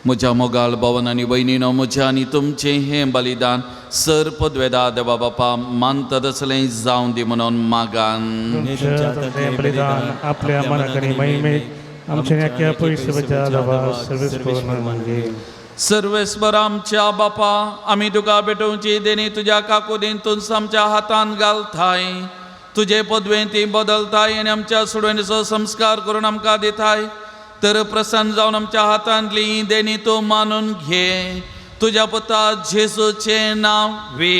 म्हज्या मोगाळ भवन आनी भयणीनो म्हज्या आनी तुमचें हें बलिदान सर पदवेदा देवा बापा मानता तसलें जावं दी म्हणून मागान. तुमच्या हातांतलें बलिदान आपल्या मनाक आनी महिमेक आमच्या न्याक्या पयस देवा सर्वेस्पर मागीर. सर्वेस्पर आमच्या बापा आमी तुका भेटोवची देणी तुज्या काकुदीन तूंच आमच्या हातान घालताय तुजे पदवेन ती बदलताय आनी आमच्या सुडवणीचो संस्कार करून आमकां दिताय तर प्रसन्न जावन आमच्या हातांतली देणी तूं मानून घे तुज्या पुता जेजूचें नांव वी.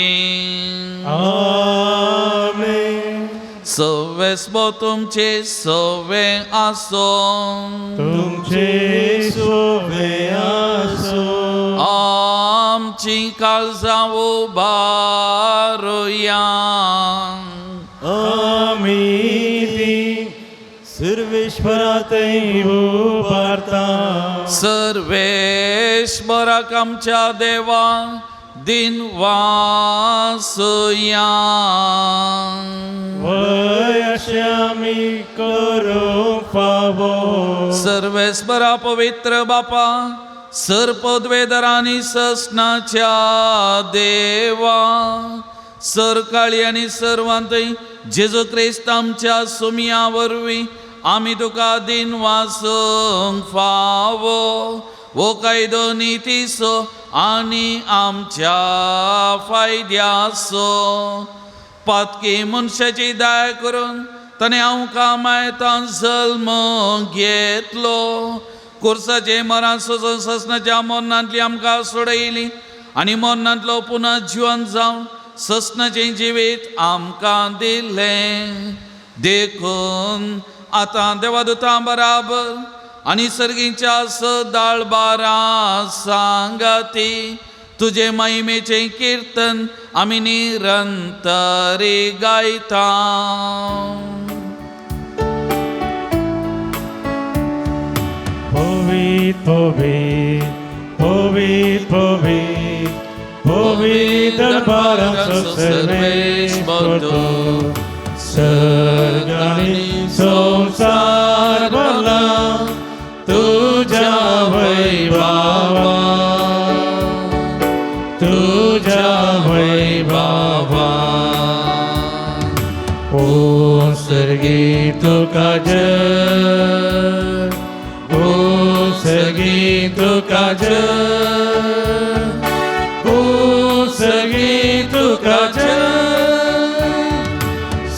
आमेन. सर्वेस्पर तुमचे सवे आसो तुमचे सोवे आसो. आमची काळजां उबारुया आमी ती सर्वेश्वरातय उबारता. सर्वेश्वराक आमच्या देवा दिन वासया. वय अशें आमी करूंक फावो. सर्वेस्परा पवित्र बापा सर्पद्वेदरांनी ससनाच्या देवा सरकाळी आनी सर्वांतय जेजू क्रिस्त आमच्या सुमया वरवीं आमी तुका दिन वासूंक फावो वो कायदो नितीचो आनी आमच्या फायद्याचो पातकी मनशाची दया करून ताणें आमकां मायतान जल्म घेतलो कुर्साचे मरान सोसून ससनाच्या मरणांतली आमकां सोडयली आनी मरणांतलो पुनः जिवन जावन ससनाचें जिवीत आमकां दिलें. देखून आतां देवादुतां बराबर आनी सर्गीच्या सदाळबारां सांगाती तुजे महिमेचें किर्तन आमी निरंतरी गायता. पवित्र पवित्र पवित्र पवित्र पवित्र दरबाराचो सर्वेस्पर तूं सर्ग आनी संवसार भरला तुज्या वैभवा तुज्या वैभवा. ओ सर्गी तुका जय ओ सर्गी तुका जय ओ सर्गी तुका जय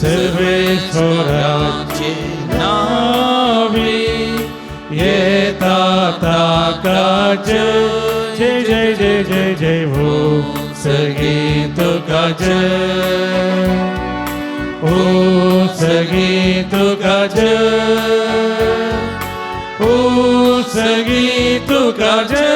सर्वेश्वराचे नावी येता ताका जय जय जय जय जय जय हो सर्गी तुका जय ओ सर्गी तुका जय ओ सर्गी तुका जय.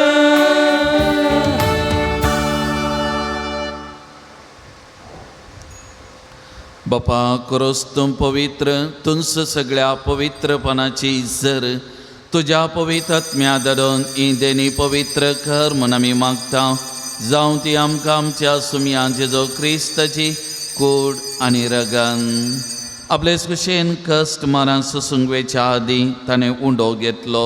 बापा करोस तूं पवित्र तुंस सगळ्या पवित्रपणाची जर तुज्या पवित्र आत्म्या धाडून ही देणी पवित्र कर म्हूण आमी मागता जावं ती आमकां आमच्या सुमया जेजो क्रिस्ताची कूड आनी रगन. आपले कुशेन कश्ट मारान सोसूंक वेच्या आदीं ताणें उंडो घेतलो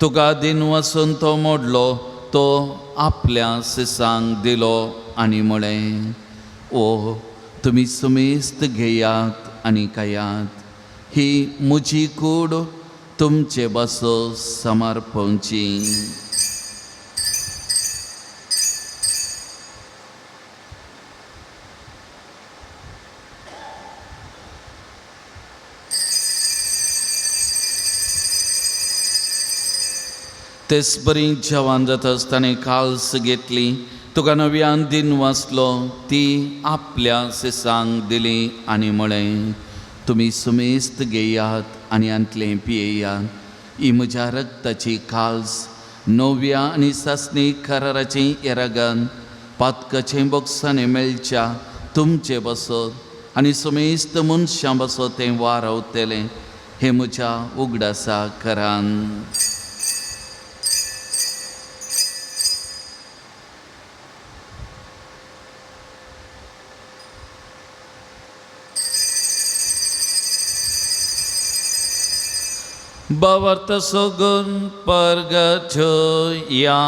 तुका दिन वचून तो मोडलो तो आपल्या सिसांक दिलो आनी म्हळें ओ तुमी सुमेस्त घेयात आनी खायात ही म्हजी कूड तुमचे बसो समर्पणची. तेच बरी जेवण जाता ताणें काल्स घेतली तुका नव्यान दिन वाचलो ती आपल्या सिसांक दिली आनी म्हळें तुमी सुमेस्त घेयात आनी आंतलें पियेयात ही म्हज्या रक्ताची काल्स नव्या आनी सासणी कराराची येरागन पातकाचें बोगसाणें मेळच्या तुमचे बसत आनी सुमेस्त मनशां बसत तें वारावतलें हें म्हज्या उगडासा करान. भावार्थ सगून परगटया.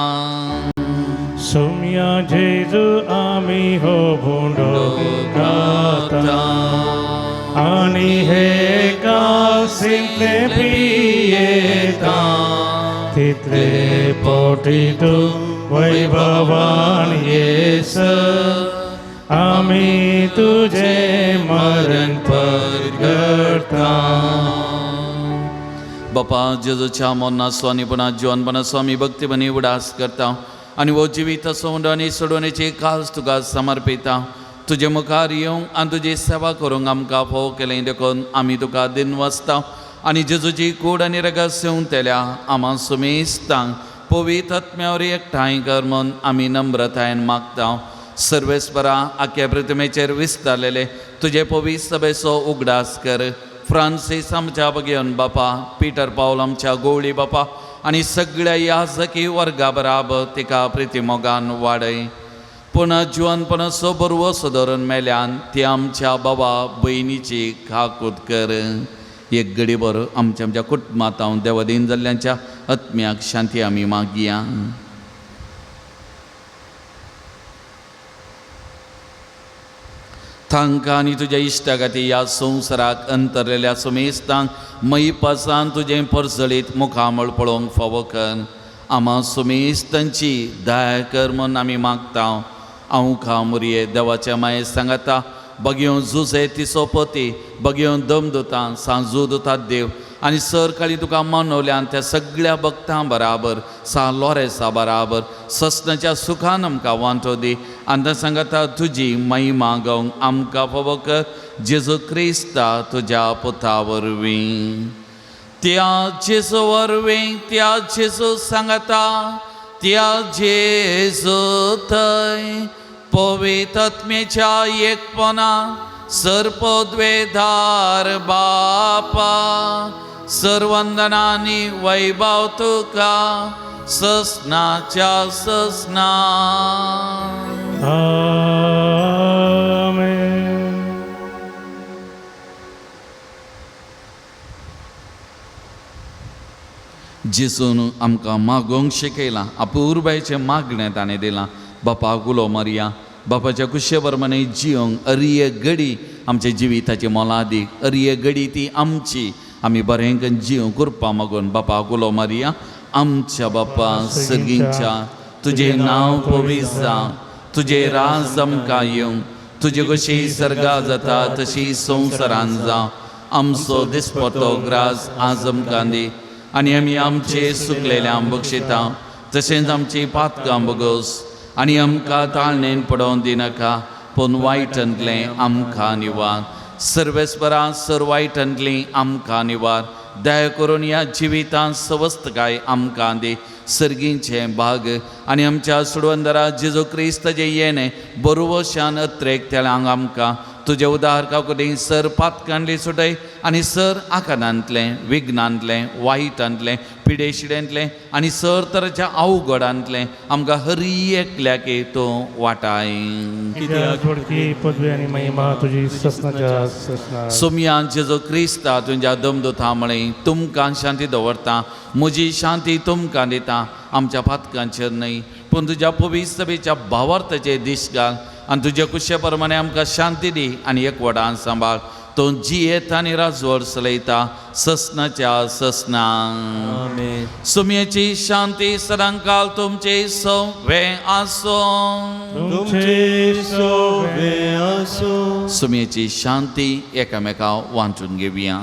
सोम्या जेजू आमी हो भोंडो गाता आनी हे कासिंतले पियेता तितले पोटी तूं वैभवान येस आमी तुजें मरण परगटा. बापा जेजूच्या मरणाचो आनी पुणा जिवनपणाचो आमी भक्तीपणी उडास करता आनी हो जिवीत सोंड आनी सोडवणेची काज तुका समर्पिता. तुजे मुखार येवंक आनी तुजी सेवा करूंक आमकां फावो केलें देखून आमी तुका दिनवासता आनी जेजूची कूड आनी रगत सेवतल्या आमा सुमेस्तांक पवित्र आत्म्यावर एकठांय कर म्हूण आमी नम्रतायेन मागता. सर्वेस्परा आख्या प्रतिमेचेर विस्तारलेले तुजे पवित्र सभेचो उगडास कर. फ्रांसीस आमच्या बगेवन बापा, पिटर पावल आमच्या गोवळी बापा आनी सगळ्या याजकी वर्गा बराबर तिका प्रितीमोगान वाडय. पूण जिवनपणाचो बरवसो धरून मेल्यान ती आमच्या बाबा भयणीची काकूत कर. एक घडीभर आमच्या आमच्या कुटुंबांत हांव देवादीन जाल्ल्यांच्या आत्म्याक शांती आमी मागया. तांकां आनी तुज्या इश्टा खातीर ह्या संवसाराक अंतरलेल्या सुमेस्तांक मयपासान तुजें परजळीत मुखामळ पळोवंक फावो कर. आमा सुमेस्तांची दया कर म्हूण आमी मागता. हांव खामुरये देवाच्या माये सांगाता बगयों जुजे तिसो पती बगयों दम दुता सांजू दुतात देव आनी सरकाळी तुका मानवल्यान त्या सगळ्या भक्तां बराबर सा लोरेसा बराबर ससनाच्या सुखान आमकां वांटो दी आनी सांगाता तुजी महिमा गावंक आमकां फावो कर जेजू क्रिस्ता तुज्या पुता वरवीं. त्या जेजू वरवीं त्या जेजू सांगाता त्या जेजू थंय पवित्र आत्म्याच्या एकपणा सर्पद्वेधार बापा सर्वंदनानी वैभव तुका ससनाच्या ससना. आमेन. जेजून आमकां मागोवंक शिकयलां अपुरबायचें मागणें ताणें दिलां. बापा गुलो मारया बापाच्या कुशे प्रमाणे जियोंक अरिय घडी आमच्या जिविताची मोलादीक अरिय घडी ती आमची आमी बरें करून जियोंक कृपा मागून बापा गुलो मारया. आमच्या बापा सर्गींच्या तुजें नांव पवित्र जावं, तुजें राज आमकां येवं, तुजे कशी सर्गा जाता तशी संवसारान जावं. आमचो दिसपटो ग्रास आज आमकां दी आनी आमी आमचे सुकलेल्या बक्षिता तशेंच आमची पातकां बगोस आनी आमकां ताळणेन पडोवन दिनाका पूण वायटांतलें आमकां निवार. सर्वेस्परा सर वायटांतलीं आमकां निवार. दया करून ह्या जिवितांत सवस्तकाय आमकां दी. सर्गींचें भाग आनी आमच्या सुडवंदरा जेजू क्रिस्ताचें येणें बरोवशान अत्रेक तेलांक आमकां तुजें उदार काकुटी सर पातकांतली सुटय आनी सर आकारांतलें विघ्नांतलें वायटांतलें पिडेशिडेंतलें आनी सर तराच्या अवघडांतलें आमकां हरी एकल्याके तूं वाटाय. कित्याक पदवी आनी महिमा तुजी ससनाच्या ससना. सोमयान जेजू क्रिस्ता तुज्या दमदुता म्हळें तुमकां शांती दवरता म्हजी शांती तुमकां दिता आमच्या पातकांचेर न्हय पूण तुज्या पवित्र सभेच्या भावार्थाचे दीस घाल आनी तुज्या कुशे प्रमाणे आमकां शांती दी आनी एकवटान सांबाळ. तूं जियेत आनी राजवट चलयता ससनाच्या ससना. सुमयेची शांती सदांकाल तुमचे सवे आसूं. तुमचे सवे आसूं. सुमयेची शांती एकामेका वांटून घेवया.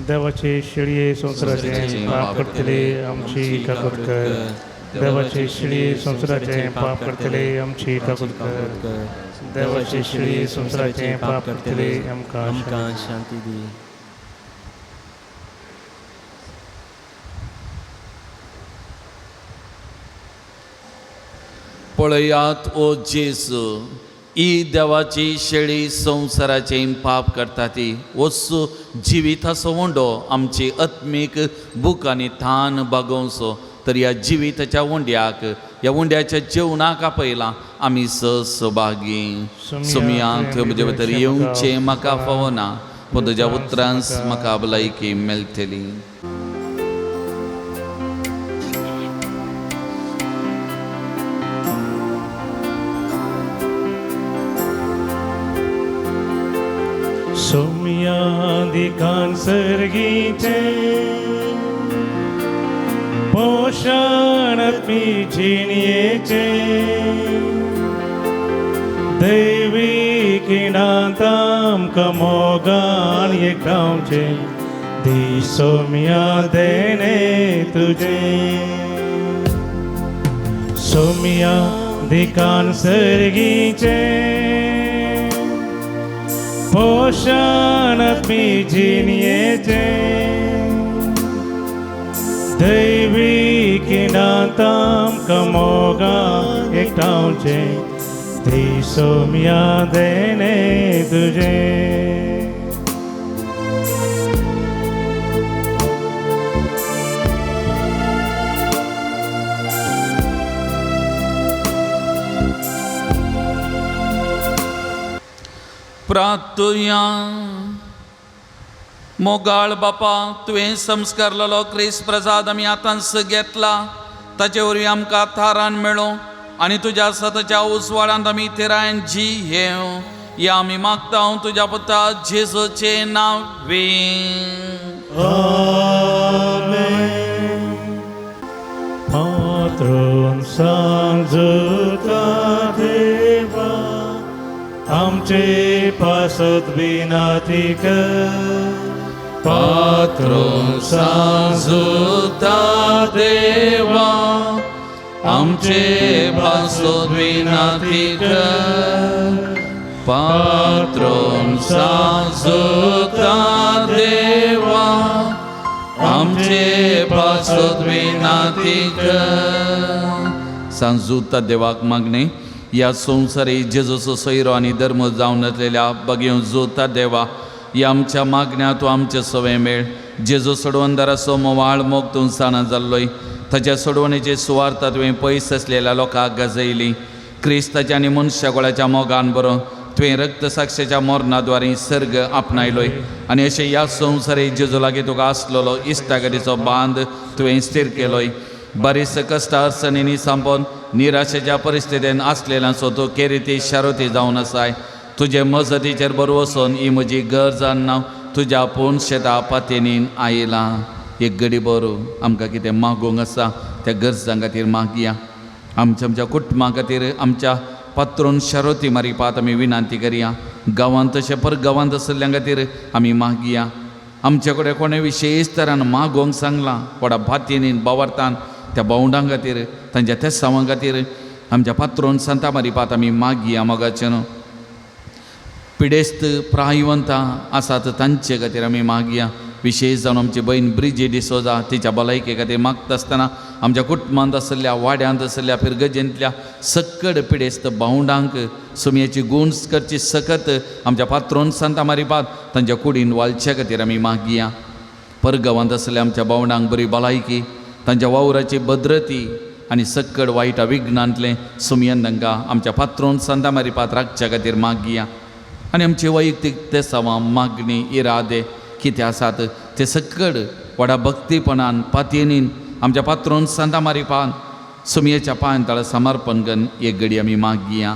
देवाचे शेळये संवसाराचें पाप करतले आमची काकूत कर. देवाचे शेळये संवसाराचें पाप करतले आमची काकूत कर. देवाचे शेळये संवसाराचें पाप करतले आमकां शांती दी. पळयात ओ जेजू, ही देवाची शेळी संवसाराचें पाप करता ती वस्तू जिविताचो उंडो आमची आत्मीक भूक आनी थान भागोवचो तर ह्या जिविताच्या उंड्याक ह्या उंड्याच्या जेवणाक आपयलां आमी सहभागी. सोमया थंय म्हजे भितर येवचें म्हाका फावना पूण तुज्या उतरांस म्हाका भलायकी मेळटली. सोमया दिकान सर्गीचें पोशण जिणयेचें दैवी किणांत आमकां मोगान एकठांवचें दी सोमया देणें तुजें. सोमया दिकान सर्गीचें पोशण जिणयेचें दैवी किणांत आमकां मोगान एकठांवचें दी सोमया देणें तुजें. प्रार्थुया. मोगाळ बापा, तुवें संस्कारलेलो क्रिस्त प्रसाद आमी आतांच घेतला ताचे वरवीं आमकां थारान मेळो आनी तुज्या सताच्या उजवाडांत आमी थिरायन जी येव या आमी मागता तुज्या पुता जेजूचें नांव वे. पात्रोन सांजुता देवा आमचे पासत विनाती कर. पात्रोन सांजुता देवा आमचे पासत विनाती कर. पात्रोन सांजुता देवा आमचे पासत विनाती कर. सांजुता देवाक मागणे ह्या संवसारी जेजूचो सोयरो आनी धर्म जावन आसलेल्या बगेव जोता देवा ह्या आमच्या मागण्या तूं आमचे सवय मेळ. जेजू सोडवणदाराचो मोवाळ मोग तूं जाणा जाल्लोय ताच्या सोडवणेचे सुवार्थ तुवें पयस आसलेल्या लोकांक गाजयली. क्रिस्ताच्या आनी मनशा गोळाच्या मोगान बरो तुवें रक्तसाक्षेच्या मोरना द्वारे सर्ग आपणायलोय आनी अशें ह्या संवसारी जेजू लागीं तुका आसलेलो इश्टागतीचो बांद तुवें स्थीर केलोय. बारीस कश्ट अडचणींनी सांपोन निराशेच्या परिस्थितीन आसलेल्यांचो तूं केरिती शारोती जावन आसाय. तुजे मजतीचेर बरो वचून ही म्हजी गरज नांव तुज्या आपूण शेता पातेनीन आयलां. एक गडी बरो आमकां कितें मागूंक आसा त्या गरजां खातीर मागया. आमच्या आमच्या कुटुंबा खातीर आमच्या पात्रोन शारोती मारिपात आमी विनंती करया. गांवांत तशें पर गांवांत आशिल्ल्यां खातीर आमी मागया. आमचे कडेन कोणें विशेश तरान मागोवंक सांगलां व्हडा भातीनीन बावरतान त्या भावंडां खातीर तांच्या तेसांवां खातीर आमच्या पात्रोन सांता मारिपात आमी मागया. मोगाचें न्हू पिडेस्त प्रायवंतां आसात तांचे खातीर आमी मागया. विशेश जावन आमची भयण ब्रिजी डिसोजा तिच्या भलायके खातीर मागता आसतना आमच्या कुटुंबांत आशिल्ल्या वाड्यांत आशिल्ल्या फिरगजेंतल्या सक्कड पिडेस्त भावंडांक सुमयेची गुण करची सकत आमच्या पात्रोन सांता मारिपात तांच्या कुडीन वालच्या खातीर आमी मागया. परगांवांत आशिल्ल्या आमच्या भावंडांक बरी भलायकी तांच्या वावराची भद्रती आनी सक्कड वायटा विघ्नांतलें सुमयेन तांकां आमच्या पात्रोन सांता मारिपात राखच्या खातीर मागया. आनी आमचे वैयक्तीक तेसांवां मागणी इरादे कितें आसात ते सक्कड व्हडा भक्तीपणान पातयेनीन आमच्या पात्रोन सांता मारिपान सुमयेच्या पांयान ताळा समर्पण करून एक घडी आमी मागया.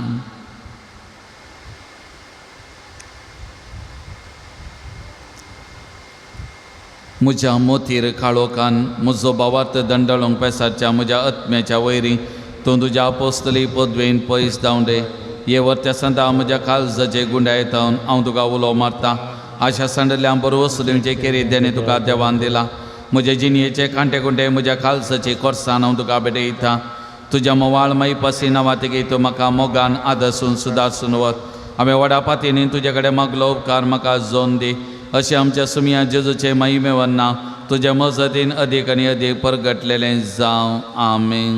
म्हज्या मोतीर काळोखान म्हजो भावार्थ दंडळोंक पेसाच्या म्हज्या आत्म्याच्या वैरी तूं तुज्या आपोस्तली पदवेन पयस धांवडे. हे वर्त्या संता म्हज्या काळजाचे गुंडायतावन हांव तुका उलो मारता. आशा सांडल्या बरवस दिवचे केरी देणे तुका देवान दिला. म्हजे जिणयेचे कांटे कुंटे म्हज्या खालसाचे कोर्सान हांव तुका भेटयता. तुज्या मोवाळ माई पसिना वातगी तूं म्हाका मोगान आदर्सून सुदारसून वत. हांवें व्हडा पातयेन तुजे कडेन मागलो उपकार म्हाका जोन दी. अशें आमच्या सुमया जेजूचे महिमेवन नांव तुज्या मजतीन अदीक आनी अदीक परगटलेलें जावं. आमेन.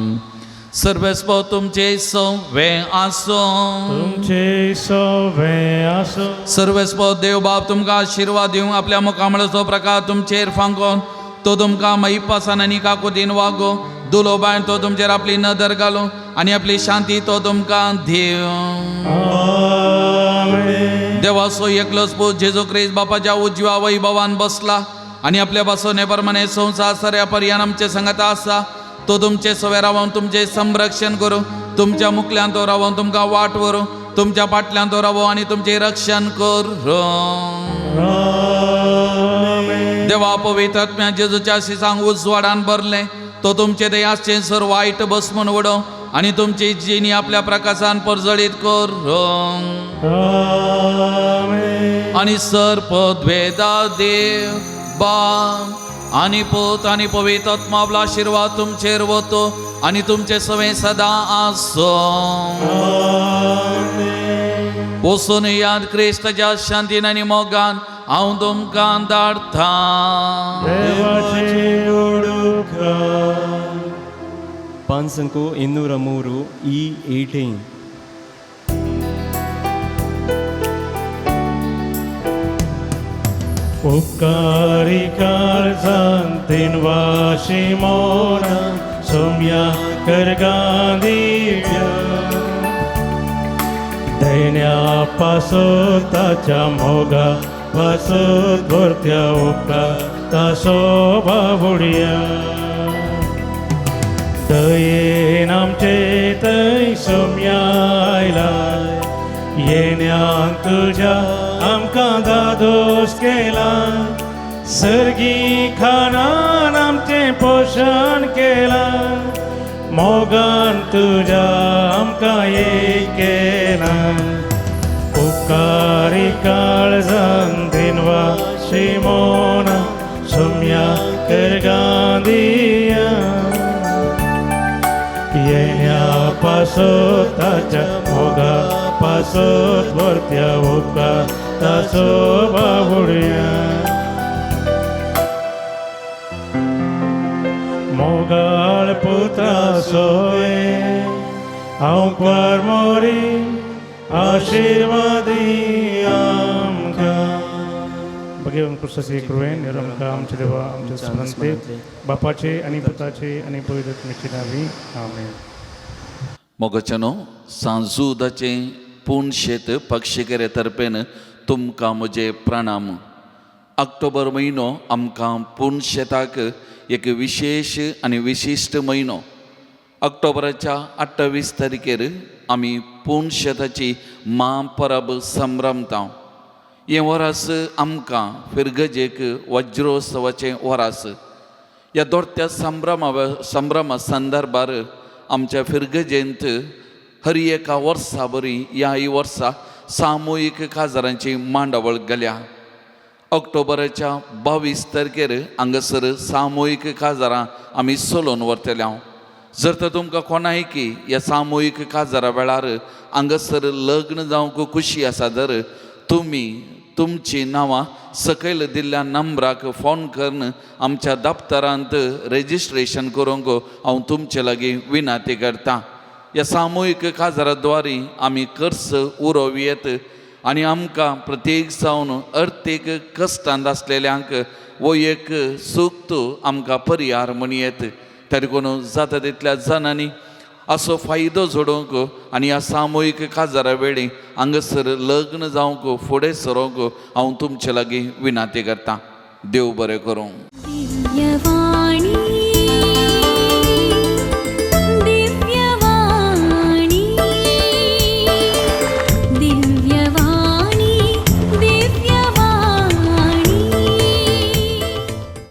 सर्वेस्पो तुमचे सवे आसूं. तुमचे सवे आसूं. सर्वेस्पो देव बाप तुमकां आशिर्वाद दिवं. आपल्या मुखामळाचो प्रकार तुमचेर फांकोन तो तुमकां महिपासान आनी काकुतीन वागो. दुलोबायन तो तुमचेर आपली नदर घालूं आनी आपली शांती तो तुमकां दिवं. आमेन. देवाचो एकलोच पूत जेजू क्रिस्त बापाच्या उजव्या वैभवान बसला आनी आपल्या बसवणे प्रमाणे संवसार सऱ्या पर्यान आमचे संगता आसा. तो तुमचे सवे रावन तुमचें संरक्षण करूं. तुमच्या मुखल्यान तो रावन तुमकां वाट व्हरूं. तुमच्या फाटल्यान तो रावो आनी तुमचें रक्षण करूं. देवा पवित्र आत्म्या जेजूच्या शिसांक उजवाडान भरलें. तो तुमचे ते आसचें सर वायट बस म्हूण उडोवं आनी तुमची जिणी आपल्या प्रकाशान परजळीत करूं. आनी सर पदवेदा देव बाप आनी पूत आनी पवित्र आत्मा आपलो आशिर्वाद तुमचेर वतो आनी तुमचे सवें सदां आसूं. वचून याद क्रिस्ताच्या शांतीन आनी मोगान हांव तुमकां धाडटा. देवाचे उडुका. 5 203 E18. उपकारी काळजान तीन वाशी मोना सोम्या करगां दिव्या. दैन्या पासोताच्या मोगा पासोत भरत्या उपकार शोभा बुडया. दयेन आमचे थंय सोम्या आयला येण्यान तुज्या आमकां दादोस केला. सर्गी खाणान आमचें पोशण केलां. मोगान तुज्या आमकां एक केलां. उपकारी काळजान दिनवा शिमोना सोम्या करगां दिया. येण्या पासोताच्या मोगा पासोत भरत्या उपकार ताचो बाबुडया. मोगाळ पुत्रा सोये हांव क्वार मोरी आशिर्वादी आमकां. भगवान कृष्णाचे कृपेन निरंकार आमचे देवा आमच्या स्मरणते बापाचे आनी पुताचे आनी पवित्र आत्म्याचे नांवी. आमेन. मोगचनो सांजुदाचें पूण शेत पक्षिकेरे तर्फेन तुमकां म्हजे प्रणाम. ऑक्टोबर म्हयनो आमकां पूण शेताक एक विशेश आनी विशिश्ट म्हयनो. ऑक्टोबराच्या 28 तारखेर आमी पूण शेताची म्हापरब संभ्रमता. हें वरास आमकां फिरगजेक वज्रोत्सवाचें वरास. ह्या दोर्त्या संभ्रमा संदर्भार आमच्या फिरगजेंत हर एका वर्सा बरी ह्याय वर्सा सामुहीक काजारांची मांडावळ गेल्या. ऑक्टोबराच्या 22 तारखेर हांगासर सामुहीक काजारां आमी चलोवन व्हरतले. हांव जर तर तुमकां कोणाय की ह्या सामुहीक काजारा वेळार हांगासर लग्न जावंक खुशी आसा जर तुमी तुमचीं नांवां सकयल दिल्ल्या नंबराक फोन करून आमच्या दप्तरांत रेजिस्ट्रेशन करूंक हांव तुमचे लागीं विनंती करता. ह्या सामुहीक काजारा द्वारी आमी खर्च उरोव येत आनी आमकां प्रत्येक जावन अर्थीक कश्टांत आसलेल्यांक हो एक सूक्त आमकां परिहार म्हण येत. तरी कोण जाता तितल्या जाणांनी असो फायदो जोडूंक आनी ह्या सामुहीक काजारा वेळी हांगासर लग्न जावंक फुडें सरोंक हांव तुमचे लागीं विनंती करता. देव बरें करूं. दिव्यवाणी.